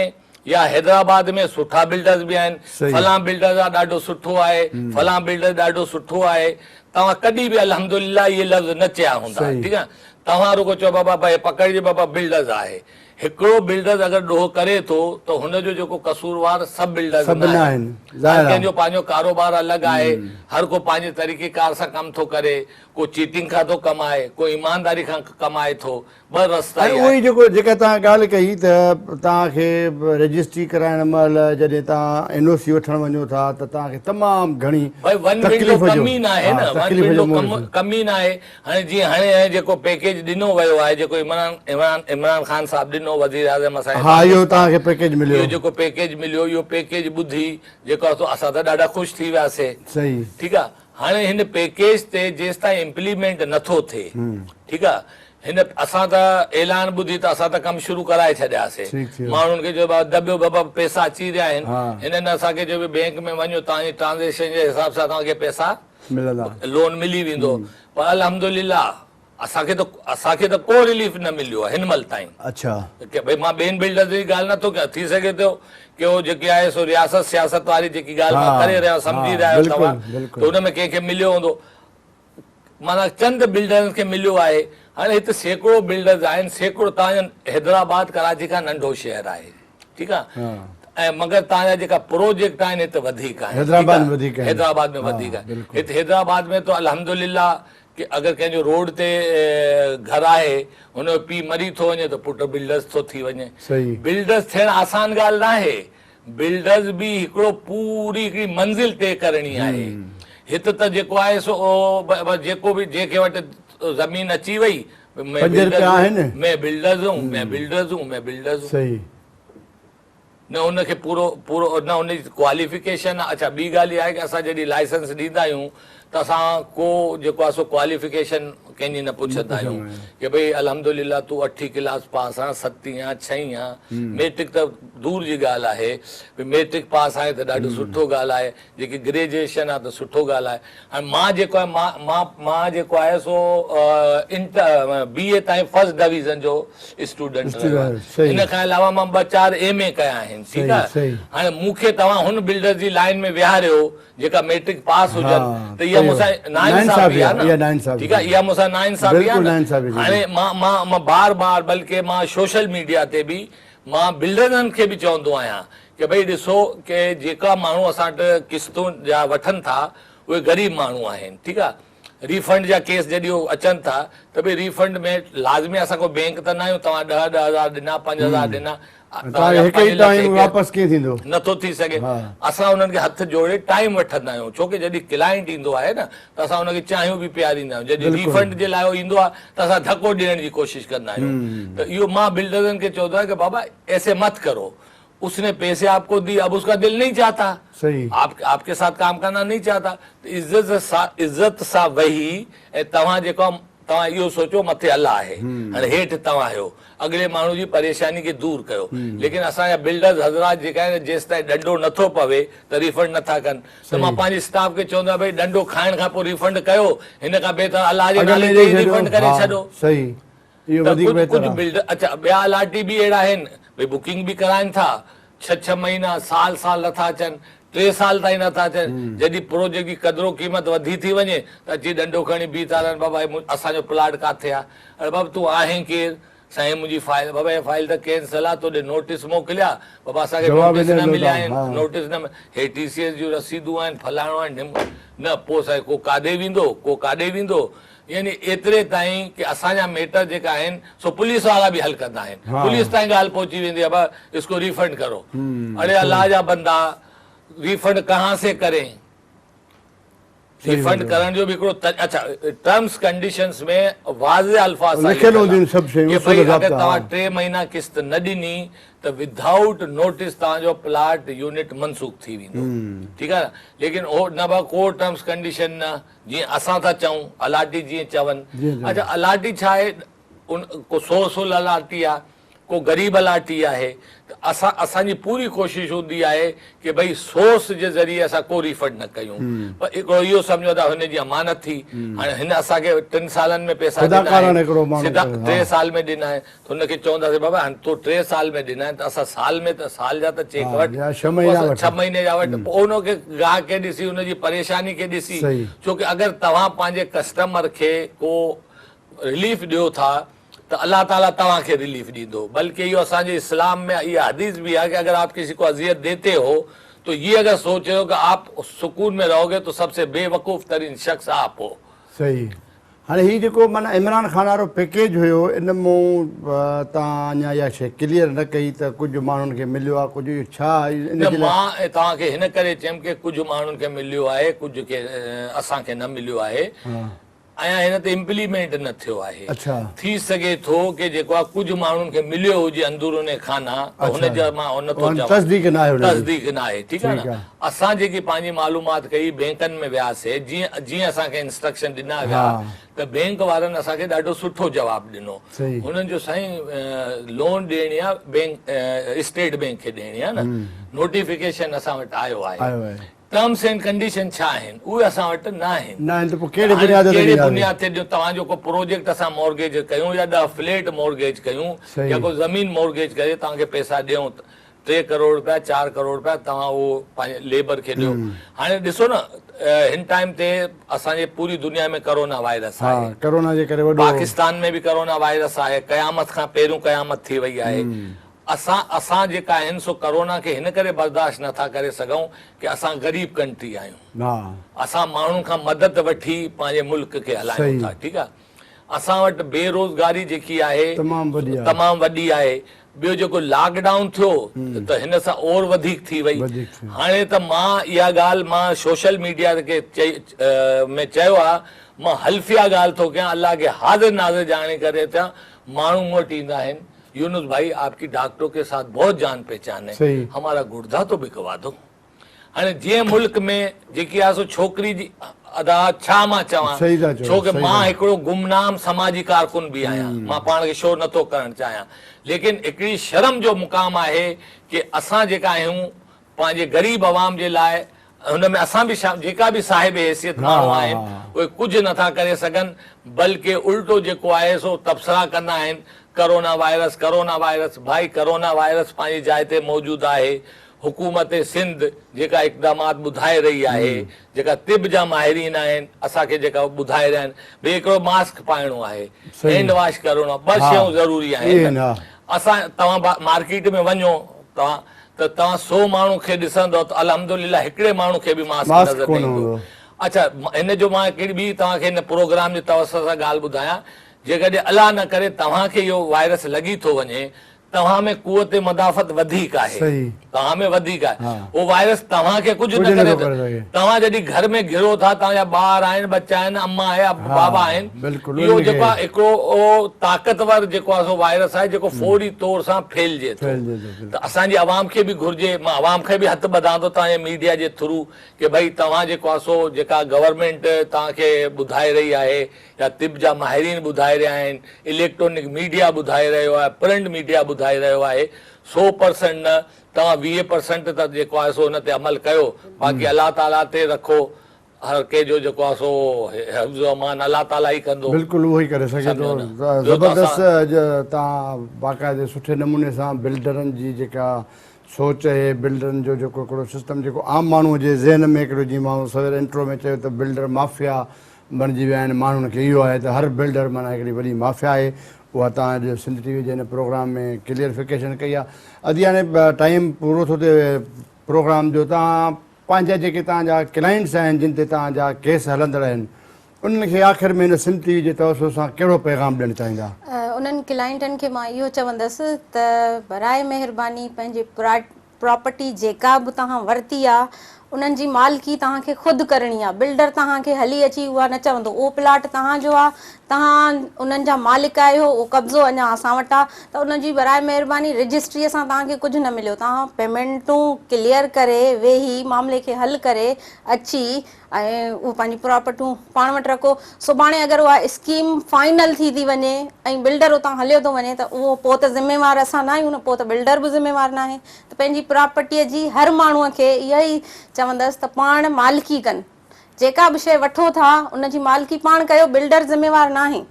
يا حيدرآباد ۾ سٺا بلڊرز به آهن فلان بلڊرز آ ڏاڍو سٺو آهي فلان بلڊر ڏاڍو سٺو آهي توهان ڪڏهن به الحمدلله اهي لفظ نه چيا هوندا ٺيڪ آهي توهان رڳو چئو بابا ڀئي پڪڙجي بابا بلڊرز آهي هڪڙو بلڊرز اگر ڏوهه ڪري ٿو ته هن جو جيڪو قصوروار سڀ بلڊرز نه آهن هر ڪنهن جو پنهنجو ڪاروبار الڳ آهي هر ڪو پنهنجي طريقي ڪار سان ڪم ٿو ڪري ڪو چيٽنگ کان ٿو ڪمائي ڪو ايمانداري کان ڪمائي ٿو ٻه رستا ۽ ئي اهو ئي آهن. جيڪو جيڪا توهان ڳالهه ڪئي ته توهان کي رجسٽري ڪرائڻ مهل جڏهن توهان اين او سي وٺڻ وڃو ٿا ته توهان کي تمام گهڻي ڀائي ون ونڊو تڪليف جو ڪم ئي ناهي ها نه ون تڪليف ونڊو جو ڪم منهن ڪم ئي ناهي هاڻي جيئن هاڻي هاڻي جيڪو پيڪيج ڏنو ويو آهي جيڪو عمران عمران عمران خان صاحب ڏنو وزير اعظم اسان جي ها اهو پاڪستان توهان کي پيڪيج مليو اهو جيڪو پيڪيج مليو اهو پيڪيج ٻڌي جيڪو آهي سو اسان ته ڏاڍا خوش ٿي وياسي صحيح ٺيڪ آهي هاڻي هن پيڪيج تي جيستائين امپليمينٽ نٿو ٿئي ٺيڪ آ هن اسان ته اعلان ٻڌي ته اسان ته ڪم شروع ڪرائي ڇڏياسي ماڻهن کي چيو بابا دٻيو بابا پيسا اچي رهيا آهن هنن اسان کي چيو بينڪ ۾ وڃو توهان جي ٽرانزيڪشن جي حساب سان توهان کي پيسا ملندا لون ملي ويندو پر الحمدلله اسان کي ته اسان کي ته ڪو رليف نه مليو آهي هن مهل تائين. اڇا. ڪي ڀئي مان ٻين بلڊرز جي ڳالهه نه ٿو ڪيان ٿي سگهي ٿو ڪي هو جيڪي آهي سو رياست سياست واري جيڪي ڳالهه مان ڪري رهيو آهيان سمجهي رهيا آهيو توهان ته ان ۾ ڪنهن کي مليو هوندو معنيٰ چند بلڊرن کي مليو آهي هاڻي هت سيڪڙو بلڊرز آهن سيڪڙو توهان جو حيدرآباد ڪراچي کان ننڍو شهر آهي ٺيڪ آهي ۽ مگر توهان جا جيڪا پروجيڪٽ آهن هت وڌيڪ آهن حيدرآباد ۾ وڌيڪ آهن حيدرآباد ۾ وڌيڪ آهن هت حيدرآباد ۾ ته الحمدلله ڪي اگر ڪنهن جو روڊ تي گهر آهي هن جو پيء مري ٿو وڃي ته پٽ بلڊرز ٿو ٿي وڃي. بلڊرز ٿيڻ آسان ڳالهه ناهي. بلڊرز به هڪڙو پوري هڪڙي منزل طئي ڪرڻي آهي. هت ته جيڪو آهي سو جيڪو به جنهن کي وٽ زمين اچي وئي مين بلڊرز هون مين بلڊرز هون مين بلڊرز هون مين بلڊرز هون. نه ان کي پورو پورو نه ان جي ڪواليفڪيشن آ اڇا ٻي ڳالهه اها آهي ڪه اسان جڏهن لائسنس ڏيندا آهيون ته اسان ڪو جيڪو آهي سو ڪواليفڪيشن ڪنهن جي نه پڇندا آهيون ڪه ڀئي الحمدلله تون اٺين ڪلاس پاس آن ستين آن ڇهين آن ميٽرڪ ته دور جي ڳالهه آهي ڀئي ميٽرڪ پاس آهي ته ڏاڍو سٺو ڳالهه آهي جيڪي گريجوئيشن آ ته سٺو ڳالهه آهي هاڻي مان جيڪو آهي مان مان مان جيڪو آهي سو انٽر بي اي تائين فرسٽ ڊويزن جو اسٽوڊنٽ رهيو آهيان ان کان علاوه مان ٻه چار ايم اي ڪيا آهن ٺيڪ آهي هاڻي مون کي توهان هن بلڊر جي لائين ۾ ويهاريو جيڪا ميٽرڪ پاس هجن ته اها مون سان ناانصافي آهي نه ٺيڪ آهي اها مون سان ناانصافي آهي نه هاڻي مان مان مان بار بار بلڪه مان سوشل ميڊيا تي به مان بلڊرن کي به چوندو آهيان ڪه ڀئي ڏسو ڪه جيڪا ماڻهو اسان وٽ قسطون جا وٺن ٿا اهي غريب ماڻهو آهن ٺيڪ آ ريفنڊ جا ڪيس جڏهن اهي اچن ٿا ته ڀئي ريفنڊ ۾ لازمي اسان ڪو بينڪ ته نه آهيون توهان ڏهه ڏهه هزار ڏنا 5000 ڏنا توهان کي هڪ ئي ٽائيم واپس ڪيئن ٿيندو؟ نٿو ٿي سگهي اسان انهن کي هٿ جوڙي ٽائيم وٺندا آهيون ڇو ڪه جڏهن ڪلائنٽ ايندو آهي نه ته اسان ان کي چانهيون به پياريندا آهيون جڏهن ريفنڊ جي لاء ايندو آهي ته اسان ڌڪو ڏيڻ جي ڪوشش ڪندا آهيون ته اهو مان بلڊرن کي چوندو آهيان ڪه بابا ايسي مت ڪرو اس ني پيسي آپ ڪو the اب اس ڪا دل نهين چاهتا آپ آپ ڪي ساٿ ڪام ڪرنا نهين چاهتا ته عزت سا عزت سا ويهي ۽ توهان جيڪو توهان اهو سوچو مٿي الله آهي هاڻي هيٺ توهان آهيو اڳلي ماڻهو جي پريشاني کي دور ڪيو ليڪن اسان جا بلڊرز حضرات جيڪا آهن جيستائين ڏنڊو نٿو پوي ته ريفنڊ نٿا ڪن ته مان پنهنجي اسٽاف کي چوندو آهيان ڀئي ڏنڊو کائڻ کان پوء ريفنڊ ڪيو هن کان بهتر الله جي نالي تي ئي ريفنڊ ڪري ڇڏو. اهو ته وڌيڪ ڪجهه بهتر ڪجهه آ. بلڊر اڇا ٻيا الاٽي به اهڙا آهن ڀئي بڪنگ به ڪرائن ٿا ڇهه ڇهه مهينا سال سال نٿا اچن ٽي سال تائين نٿا اچن. جڏهن پروجيڪٽ جي قدر و قيمت وڌي ٿي وڃي ته اچي ڏنڊو کڻي بيهي ٿا رهن، بابا هي اسان جو پلاٽ ڪاٿي آ؟ اڙي بابا تون آهين ڪير؟ سائين منهنجي فائل، بابا هي فائل ته ڪينسل آ، تو ڏي نوٽيس موڪليا، بابا اسان کي جواب نوٽيس هن نه جو مليا ٿا آهن، ها. نوٽيس نه هي ٽي سي ايس جون رسيدون آهن، فلاڻو آهن، ڍم نه پوء سائين ڪو ڪاڏي ويندو، ڪو ڪاڏي ويندو، يعني ايتري تائين ڪي اسان جا ميٽر جيڪا آهن سو پوليس وارا به حل ڪندا آهن، ها. پوليس تائين ڳالهه پهچي ويندي آهي بابا اس ڪو ريفنڊ ڪرو، اڙي الله جا بندا ريفنڊ ڪهان سي ڪرين؟ ريفنڊ ڪرڻ جو به هڪڙو اڇا ٽرمس ڪنڊيشنس ۾ واضح الفاظ سان لکيل هونديون آهن سڀ شيون ڪي اصول ڀئي اگر ضابطا توهان 3 مهينا قسط نه ڏني ته ودائوٽ نوٽس توهان جو پلاٽ يونٽ منسوخ ٿي ويندو ٺيڪ آهي نه ليڪن هو نه ڀا ڪو ٽرمس ڪنڊيشن نه جيئن اسان ٿا چئون الاٽي جيئن چون اڇا الاٽي ڇا آهي ان ڪو سورسفل الاٽي آهي ڪو غريب الاٽي آهي ته اسان اسان جي پوري ڪوشش هوندي آهي ڪي ڀئي سورس جي ذريعي اسان ڪو ريفنڊ نه ڪيون پر هڪڙو اهو سمجهو ته هن جي امانت ٿي هاڻي هن اسان کي ٽن سالن ۾ پئسا ڏنا آهن سڌا ٽي سال ۾ ڏنا آهن ته هن کي چونداسين بابا هاڻي تو ٽي سال ۾ ڏنا آهن ته اسان سال ۾ ته سال جا ته چيڪ وٺ ڇهه مهيني جا وٺ پوء ان کي گاهڪ کي ڏسي ان جي پريشاني کي ڏسي ڇو ڪي اگر توهان پنهنجي ڪسٽمر کي ڪو رليف ڏيو ٿا ته الله تعالي توهان کي رليف ڏيندو بلڪه اهو اسان جي اسلام ۾ اها حديث به آهي ڪه اگر آپ ڪسي ڪو اذيت ديتي هو تو يي اگر سوچ رهي هو ڪه آپ سڪون ۾ رهوگي تو سب سي بي وقوف ترين شخص آپ هو. صحيح هاڻي هي جيڪو معنيٰ عمران خان وارو پيڪيج هيو ان مون تان اڃا اها شيء ڪليئر نه ڪئي ته ڪجهه ماڻهن کي مليو آهي ڪجهه اهو ڇا ان نه جي لاء مان توهان کي هن ڪري چيم ڪه ڪجهه ماڻهن کي مليو آهي ڪجهه کي اسان کي نه مليو آهي. اڃا هن تي امپليمينٽ نه ٿيو آهي. ٿي سگهي ٿو ڪي جيڪو آهي ڪجهه ماڻهن کي مليو هجي اندرون خانه ته هن جا مان نه ٿو چوان تصديق ناهي هن جي تصديق ناهي ٺيڪ آهي نه اسان جيڪي پنهنجي معلومات ڪئي بينڪن ۾ وياسي جيئن جيئن اسان کي انسٽرڪشن ڏنا ويا ته بينڪ وارن اسان کي ڏاڍو سٺو جواب ڏنو هنن جو سائين لون ڏيڻي آهي بينڪ اسٽيٽ بينڪ کي ڏيڻي آهي نه نوٽيفڪيشن اسان وٽ آيو آهي ٽرمس اينڊ ڪنڊيشن ڇا آهن اهي اسان وٽ نه آهن. نه آهن ته پوء ڪهڙي بنياد تي ڪهڙي بنياد تي ڏيون توهان جو ڪو پروجيڪٽ اسان مورگيج ڪيون يا 10 فليٽ مورگيج ڪيون يا ڪو زمين مورگيج ڪري توهان کي پئسا ڏيون 3 ڪروڙ رپيا 4 ڪروڙ رپيا توهان اهو پنهنجي ليبر کي ڏيو هاڻي ڏسو نه هن ٽائيم تي اسان جي پوري دنيا ۾ ڪرونا وائرس آهي ڪرونا جي ڪري وڏو پاڪستان ۾ به ڪرونا وائرس آهي قيامت کان پهريون قيامت ٿي وئي آهي اسان اسان جيڪا آهن سو ڪرونا کي هن ڪري برداشت نه ٿا ڪري سگهون ڪي اسان غريب ڪنٽري آهيون اسان ماڻهن کان مدد وٺي پنهنجي ملڪ کي هلايون ٿا ٺيڪ آهي اسان وٽ بي روزگاري جيڪي آهي تمام وڏي آهي ٻيو جيڪو لاڪ ڊائون ٿيو ته هن سان اور وڌيڪ ٿي وئي هاڻي ته مان اها ڳالهه مان سوشل ميڊيا کي ۾ چيو آهي مان حلفيه ڳالهه ٿو ڪيان الله کي حاضر ناظر ڄاڻي ڪري ٿيان ماڻهو مون وٽ ايندا آهن يونس ڀائي آپ ڪي ڊاڪٽرو ڪي ساٿ بهت جان پهچان هي همارا گڙدا تو بڪوا دو هاڻي جنهن ملڪ ۾ جيڪي آهي سو ڇوڪري جي ادا ڇا مان چوان ڇو ڪي مان هڪڙو گمنام سماجي ڪارڪن به آهيان مان پاڻ کي شو نٿو ڪرڻ چاهيان ليڪن هڪڙي شرم جو مقام آهي ڪي اسان جيڪا آهيون پنهنجي غريب عوام جي لاء هن ۾ اسان به جيڪا به صاحب حيثيت ماڻهو آهن اهي ڪجهه نٿا ڪري سگهن بلڪه الٽو جيڪو آهي سو تبصرا ڪندا آهن ڪرونا وائرس ڪرونا وائرس ڀائي ڪرونا وائرس پنهنجي جاء تي موجود آهي حڪومت سنڌ جيڪا اقدامات ٻڌائي رهي آهي جيڪا طب جا ماهرين آهن اسان کي جيڪا ٻڌائي رهيا آهن ڀئي هڪڙو ماسڪ پائڻو آهي هينڊ واش ڪرڻو آهي ٻه شيون ضروري آهن اسان توهان مارڪيٽ ۾ وڃو توهان ته توهان سو ماڻهو کي ڏسندؤ ته الحمدلله هڪڙي ماڻهو کي به ماسڪ نظر نه ايندو. اڇا هن جو مان هڪڙي ٻي توهان کي هن پروگرام جي توسط سان ڳالهه ٻڌايان جيڪڏهن الله نه ڪري توهان کي اهو وائرس لڳي ٿو وڃي توهان ۾ قوت مدافعت وڌيڪ آهي توهان ۾ وڌيڪ آهي اهو وائرس توهان کي ڪجهه نه ڪري توهان جڏهن گهر ۾ گهرو ٿا توهان جا ٻار آهن ٻچا آهن اما آهي بابا آهن اهو جيڪو آهي هڪڙو طاقتور جيڪو آهي سو وائرس آهي جيڪو فوري طور سان ڦهلجي ٿو ته اسان جي عوام کي به گهرجي مان عوام کي به هٿ ٻڌان ٿو توهان جي ميڊيا جي ٿرو ڪي ڀئي توهان جيڪو آهي سو جيڪا گورنمينٽ توهان کي ٻڌائي رهي آهي يا طب جا ماهرين ٻڌائي رهيا آهن اليڪٽرانڪ ميڊيا ٻڌائي رهيو آهي پرنٽ ميڊيا ٻڌائي رهيو آهي سو پرسنٽ نه توهان 20 پرسنٽ ته جيڪو آهي سو ان تي عمل ڪيو باقي الله تعالي تي رکو هر ڪنهن جو جيڪو آهي سو حفظ و امان الله تعاليٰ ئي ڪندو. بلڪل اهو ئي ڪري سگهي ٿو. زبردست اڄ توهان باقاعدي سٺي نموني سان بلڊرن جي جيڪا سوچ اهي بلڊرن جو جيڪو هڪڙو سسٽم جيڪو عام ماڻهو جي ذهن ۾ هڪڙو جيئن ماڻهو سوير انٽرو ۾ چيو ته بلڊر مافيا بڻجي ويا آهن ماڻهن کي اهو آهي ته هر بلڊر معنيٰ هڪڙي وڏي مافيا آهي اها توهان اڄ سنڌ ٽي وي جي هن پروگرام ۾ ڪليئرفڪيشن ڪئي آهي ادي هاڻي ٽائيم پورو ٿو ٿئي پروگرام جو توهان پنهنجا جيڪي توهان جا ڪلائنٽس آهن جن تي توهان جا ڪيس هلندڙ آهن انهن کي آخر ۾ هن سنڌ ٽي وي جي توسط سان ڪهڙو پيغام ڏيڻ چاهيندا؟ انهن ڪلائنٽن کي مان اهو چوندس ته براء مهرباني پنهنجي پراپرٽي جيڪا به توهان ورتي آ انهن جي مالڪي توهان کي خود ڪرڻي آ بلڊر توهان کي هلي اچي اها نه چوندو اهو پلاٽ توهان جو آ توهان انهن جا مالڪ آهيو اهو قبضو اڃا اسان وٽ آ ته ان جي براء مهرباني رجسٽري سان توهان کي ڪجهه نه مليو توهان پيمينٽون ڪليئر ڪري ويهي معاملي کي حل ڪري اچي ۽ اهو پنهنجون پراپرٽيون پاڻ وٽ رکو سڀاڻي اگر اها اسڪيم فائنل ٿي ٿي وڃي ۽ بلڊر اتان هليو ٿو وڃي ته اهو پوء ته ذميوار اسان نه آهيون نه پوء ته بلڊر به ذميوار ناهي ته پنهنجي پراپرٽيء جي هر ماڻهوء کي اها ئي چوندس ته پاڻ مالڪي ڪن جيڪا به شيء وٺو ٿا ان جي مالڪي پاڻ ڪيو بلڊر ذميوار ناهي.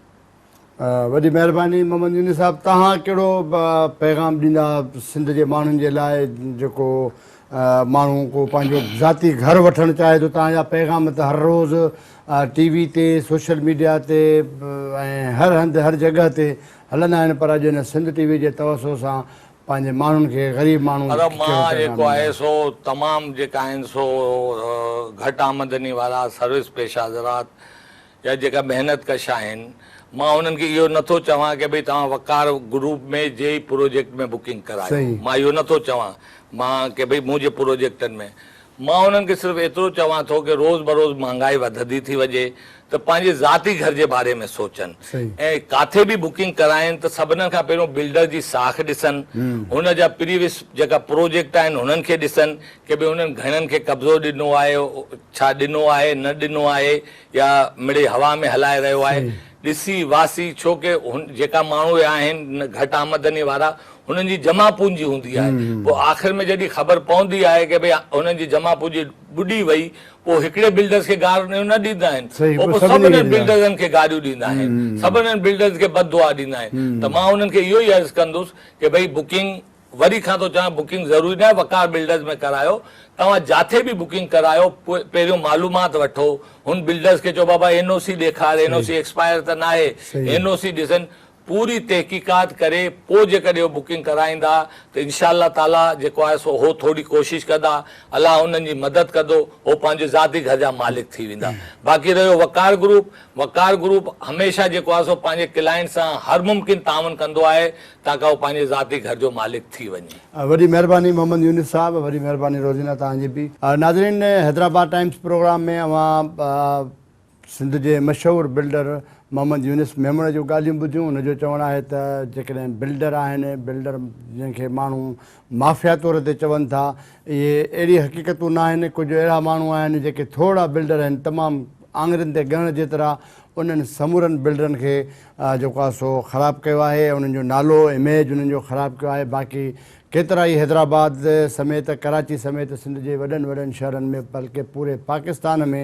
وڏي مهرباني محمد يونس صاحب توهان ڪهڙو پيغام ڏيندا سنڌ جي ماڻهن جي لاء جيڪو ماڻهو ڪو پنهنجو ذاتي گهر وٺڻ چاهي ٿو توهان جا پيغام ته هر روز ٽي وي تي سوشل ميڊيا تي ۽ هر هنڌ هر جڳهه تي هلندا آهن پر اڄ هن سنڌ ٽي وي جي توسط سان پنهنجي ماڻهن کي غريب ماڻهو پر کي ڪهڙو مان پيغام جيڪو آهي ڏيندا. سو تمام جيڪا آهن سو گهٽ آمدني وارا سروس پيشه حضرات يا جيڪا محنت ڪش آهن مان انهن کي اهو نٿو چوان ڪي ڀئي توهان وقار گروپ ۾ جي ئي پروجيڪٽ ۾ بڪنگ ڪرايو مان اهو نٿو چوان مان ڪي ڀئي منهنجي پروجيڪٽن ۾ مان انهن کي صرف ايترو چوان ٿو ڪي روز بروز مهانگائي وڌندي ٿي وڃي ته پنهنجي ذاتي گهر جي باري ۾ سوچن ۽ ڪاٿي به بڪنگ ڪرائين ته سڀنن کان پهريون بلڊر جي ساک ڏسن هن جا پريويس جيڪا پروجيڪٽ آهن هنن کي ڏسن ڪي ڀئي هنن گهڻن کي قبضو ڏنو آهي ڇا ڏنو آهي نه ڏنو آهي يا مڙئي هوا ۾ هلائي رهيو آهي ڏسي واسي ڇو ڪي هن جيڪا ماڻهو اهي آهن گهٽ آمدني وارا هنن جي جمع پونجي هوندي آهي پوء آخر ۾ جڏهن خبر پوندي آهي ڪي ڀئي هنن جي جمع پونجي ٻڏي وئي پوء هڪڙي بلڊرز کي گاريون نه ڏيندا آهن پوء سڀني بلڊرزن کي گاريون ڏيندا آهن سڀني بلڊرز کي بد دعا ڏيندا آهن ته مان انهن کي اهو ئي عرض ڪندس ڪي ڀئي بڪنگ وري کان ٿو چوان بڪنگ ضروري ناهي وقار بلڊرز ۾ ڪرايو توهان جاٿي به بڪنگ ڪرايو پهريون معلومات وٺو هن بلڊرز کي چئو بابا اين او سي ڏيکار اين او سي ايڪسپائر ته ناهي اين او سي ڏسن پوري تحقيقات ڪري پوء جيڪڏهن هو بڪنگ ڪرائيندا ته انشاء الله تعالي جيڪو آهي سو هو ٿوري ڪوشش ڪندا الله انهن جي مدد ڪندو هو پنهنجي ذاتي گهر جا مالڪ ٿي ويندا باقي رهيو وقار گروپ وقار گروپ هميشه جيڪو آهي سو پنهنجي ڪلائنٽ سان هر ممڪن تعاون ڪندو آهي تاڪه هو پنهنجي ذاتي گهر جو مالڪ ٿي وڃي. وڏي مهرباني محمد يونس صاحب وڏي مهرباني روزينا توهان جي به. ناظرين حيدرآباد ٽائمز پروگرام ۾ اوهان سنڌ جي مشهور بلڊر محمد يونس ميمڻ جون ڳالهيون ٻڌيون هن جو چوڻ آهي ته جيڪڏهن بلڊر آهن بلڊر جنهن کي ماڻهو مافيا طور تي چون ٿا اهي اهڙي حقيقتون نه آهن ڪجهه اهڙا ماڻهو آهن جيڪي ٿورڙا بلڊر آهن تمام آڱرين تي ڳڻڻ جيترا انهن سمورن بلڊرن کي جيڪو آهي سو خراب ڪيو آهي انهن جو نالو اميج انهن جو خراب ڪيو آهي باقي ڪيترائي حيدرآباد سميت ڪراچي سميت سنڌ جي وڏن وڏن شهرن ۾ بلڪه پوري پاڪستان ۾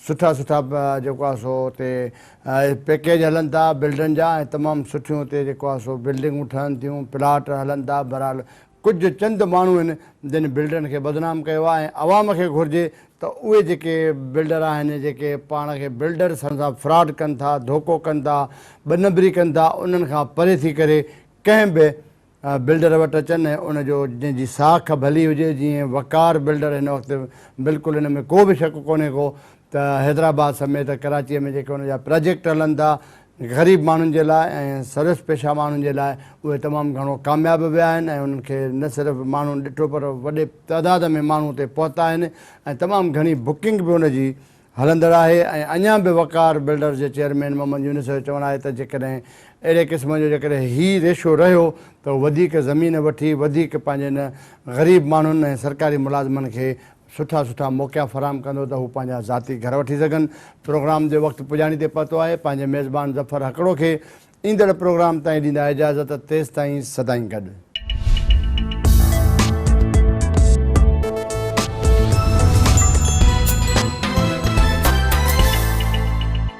سٺا سٺا جيڪو آهي سو اتي پيڪيج هلن ٿا بلڊرن جا ۽ تمام سٺيون اتي جيڪو آهي سو بلڊنگون ٺهن ٿيون پلاٽ هلن ٿا بهرحال ڪجهه چند ماڻهو آهن جن بلڊرن کي بدنام ڪيو آهي ۽ عوام کي گهرجي ته اهي جيڪي بلڊر آهن جيڪي پاڻ کي بلڊر سان فراڊ ڪن ٿا ڌوڪو ڪن ٿا ٻه نمبري ڪن ٿا انهن کان پري ٿي ڪري ڪنهن به بلڊر وٽ اچن ۽ ان جو جنهن جي ساک ڀلي هجي جيئن وقار بلڊر هن وقت بلڪل ان ۾ ڪو به شڪ ڪونهي ڪو ته حيدرآباد سميت ڪراچي ۾ جيڪي ان جا پراجيڪٽ هلن ٿا غريب ماڻهن جي لاء ۽ سروس پيشه ماڻهن جي لاء اهي تمام گهڻو ڪامياب ويا آهن ۽ انهن کي نه صرف ماڻهن ڏٺو پر وڏي تعداد ۾ ماڻهو اتي پهتا آهن ۽ تمام گهڻي بڪنگ به ان جي هلندڙ آهي ۽ اڃا به وقار بلڊرز جي چيئرمين محمد يونس جو چوڻ آهي ته جيڪڏهن اهڙي قسم جو جيڪڏهن هي ريشو رهيو ته هو وڌيڪ زمين وٺي وڌيڪ پنهنجي ان غريب ماڻهن ۽ سرڪاري ملازمن کي سٺا سٺا موقعا فراهم ڪندو ته هو پنهنجا ذاتي گهر وٺي سگهن. پروگرام جو وقت پڄاڻي تي پهتو آهي. پنهنجي ميزبان ظفر هڪڙو کي ايندڙ پروگرام تائين ڏيندا اجازت تيستائين سدائين گڏ.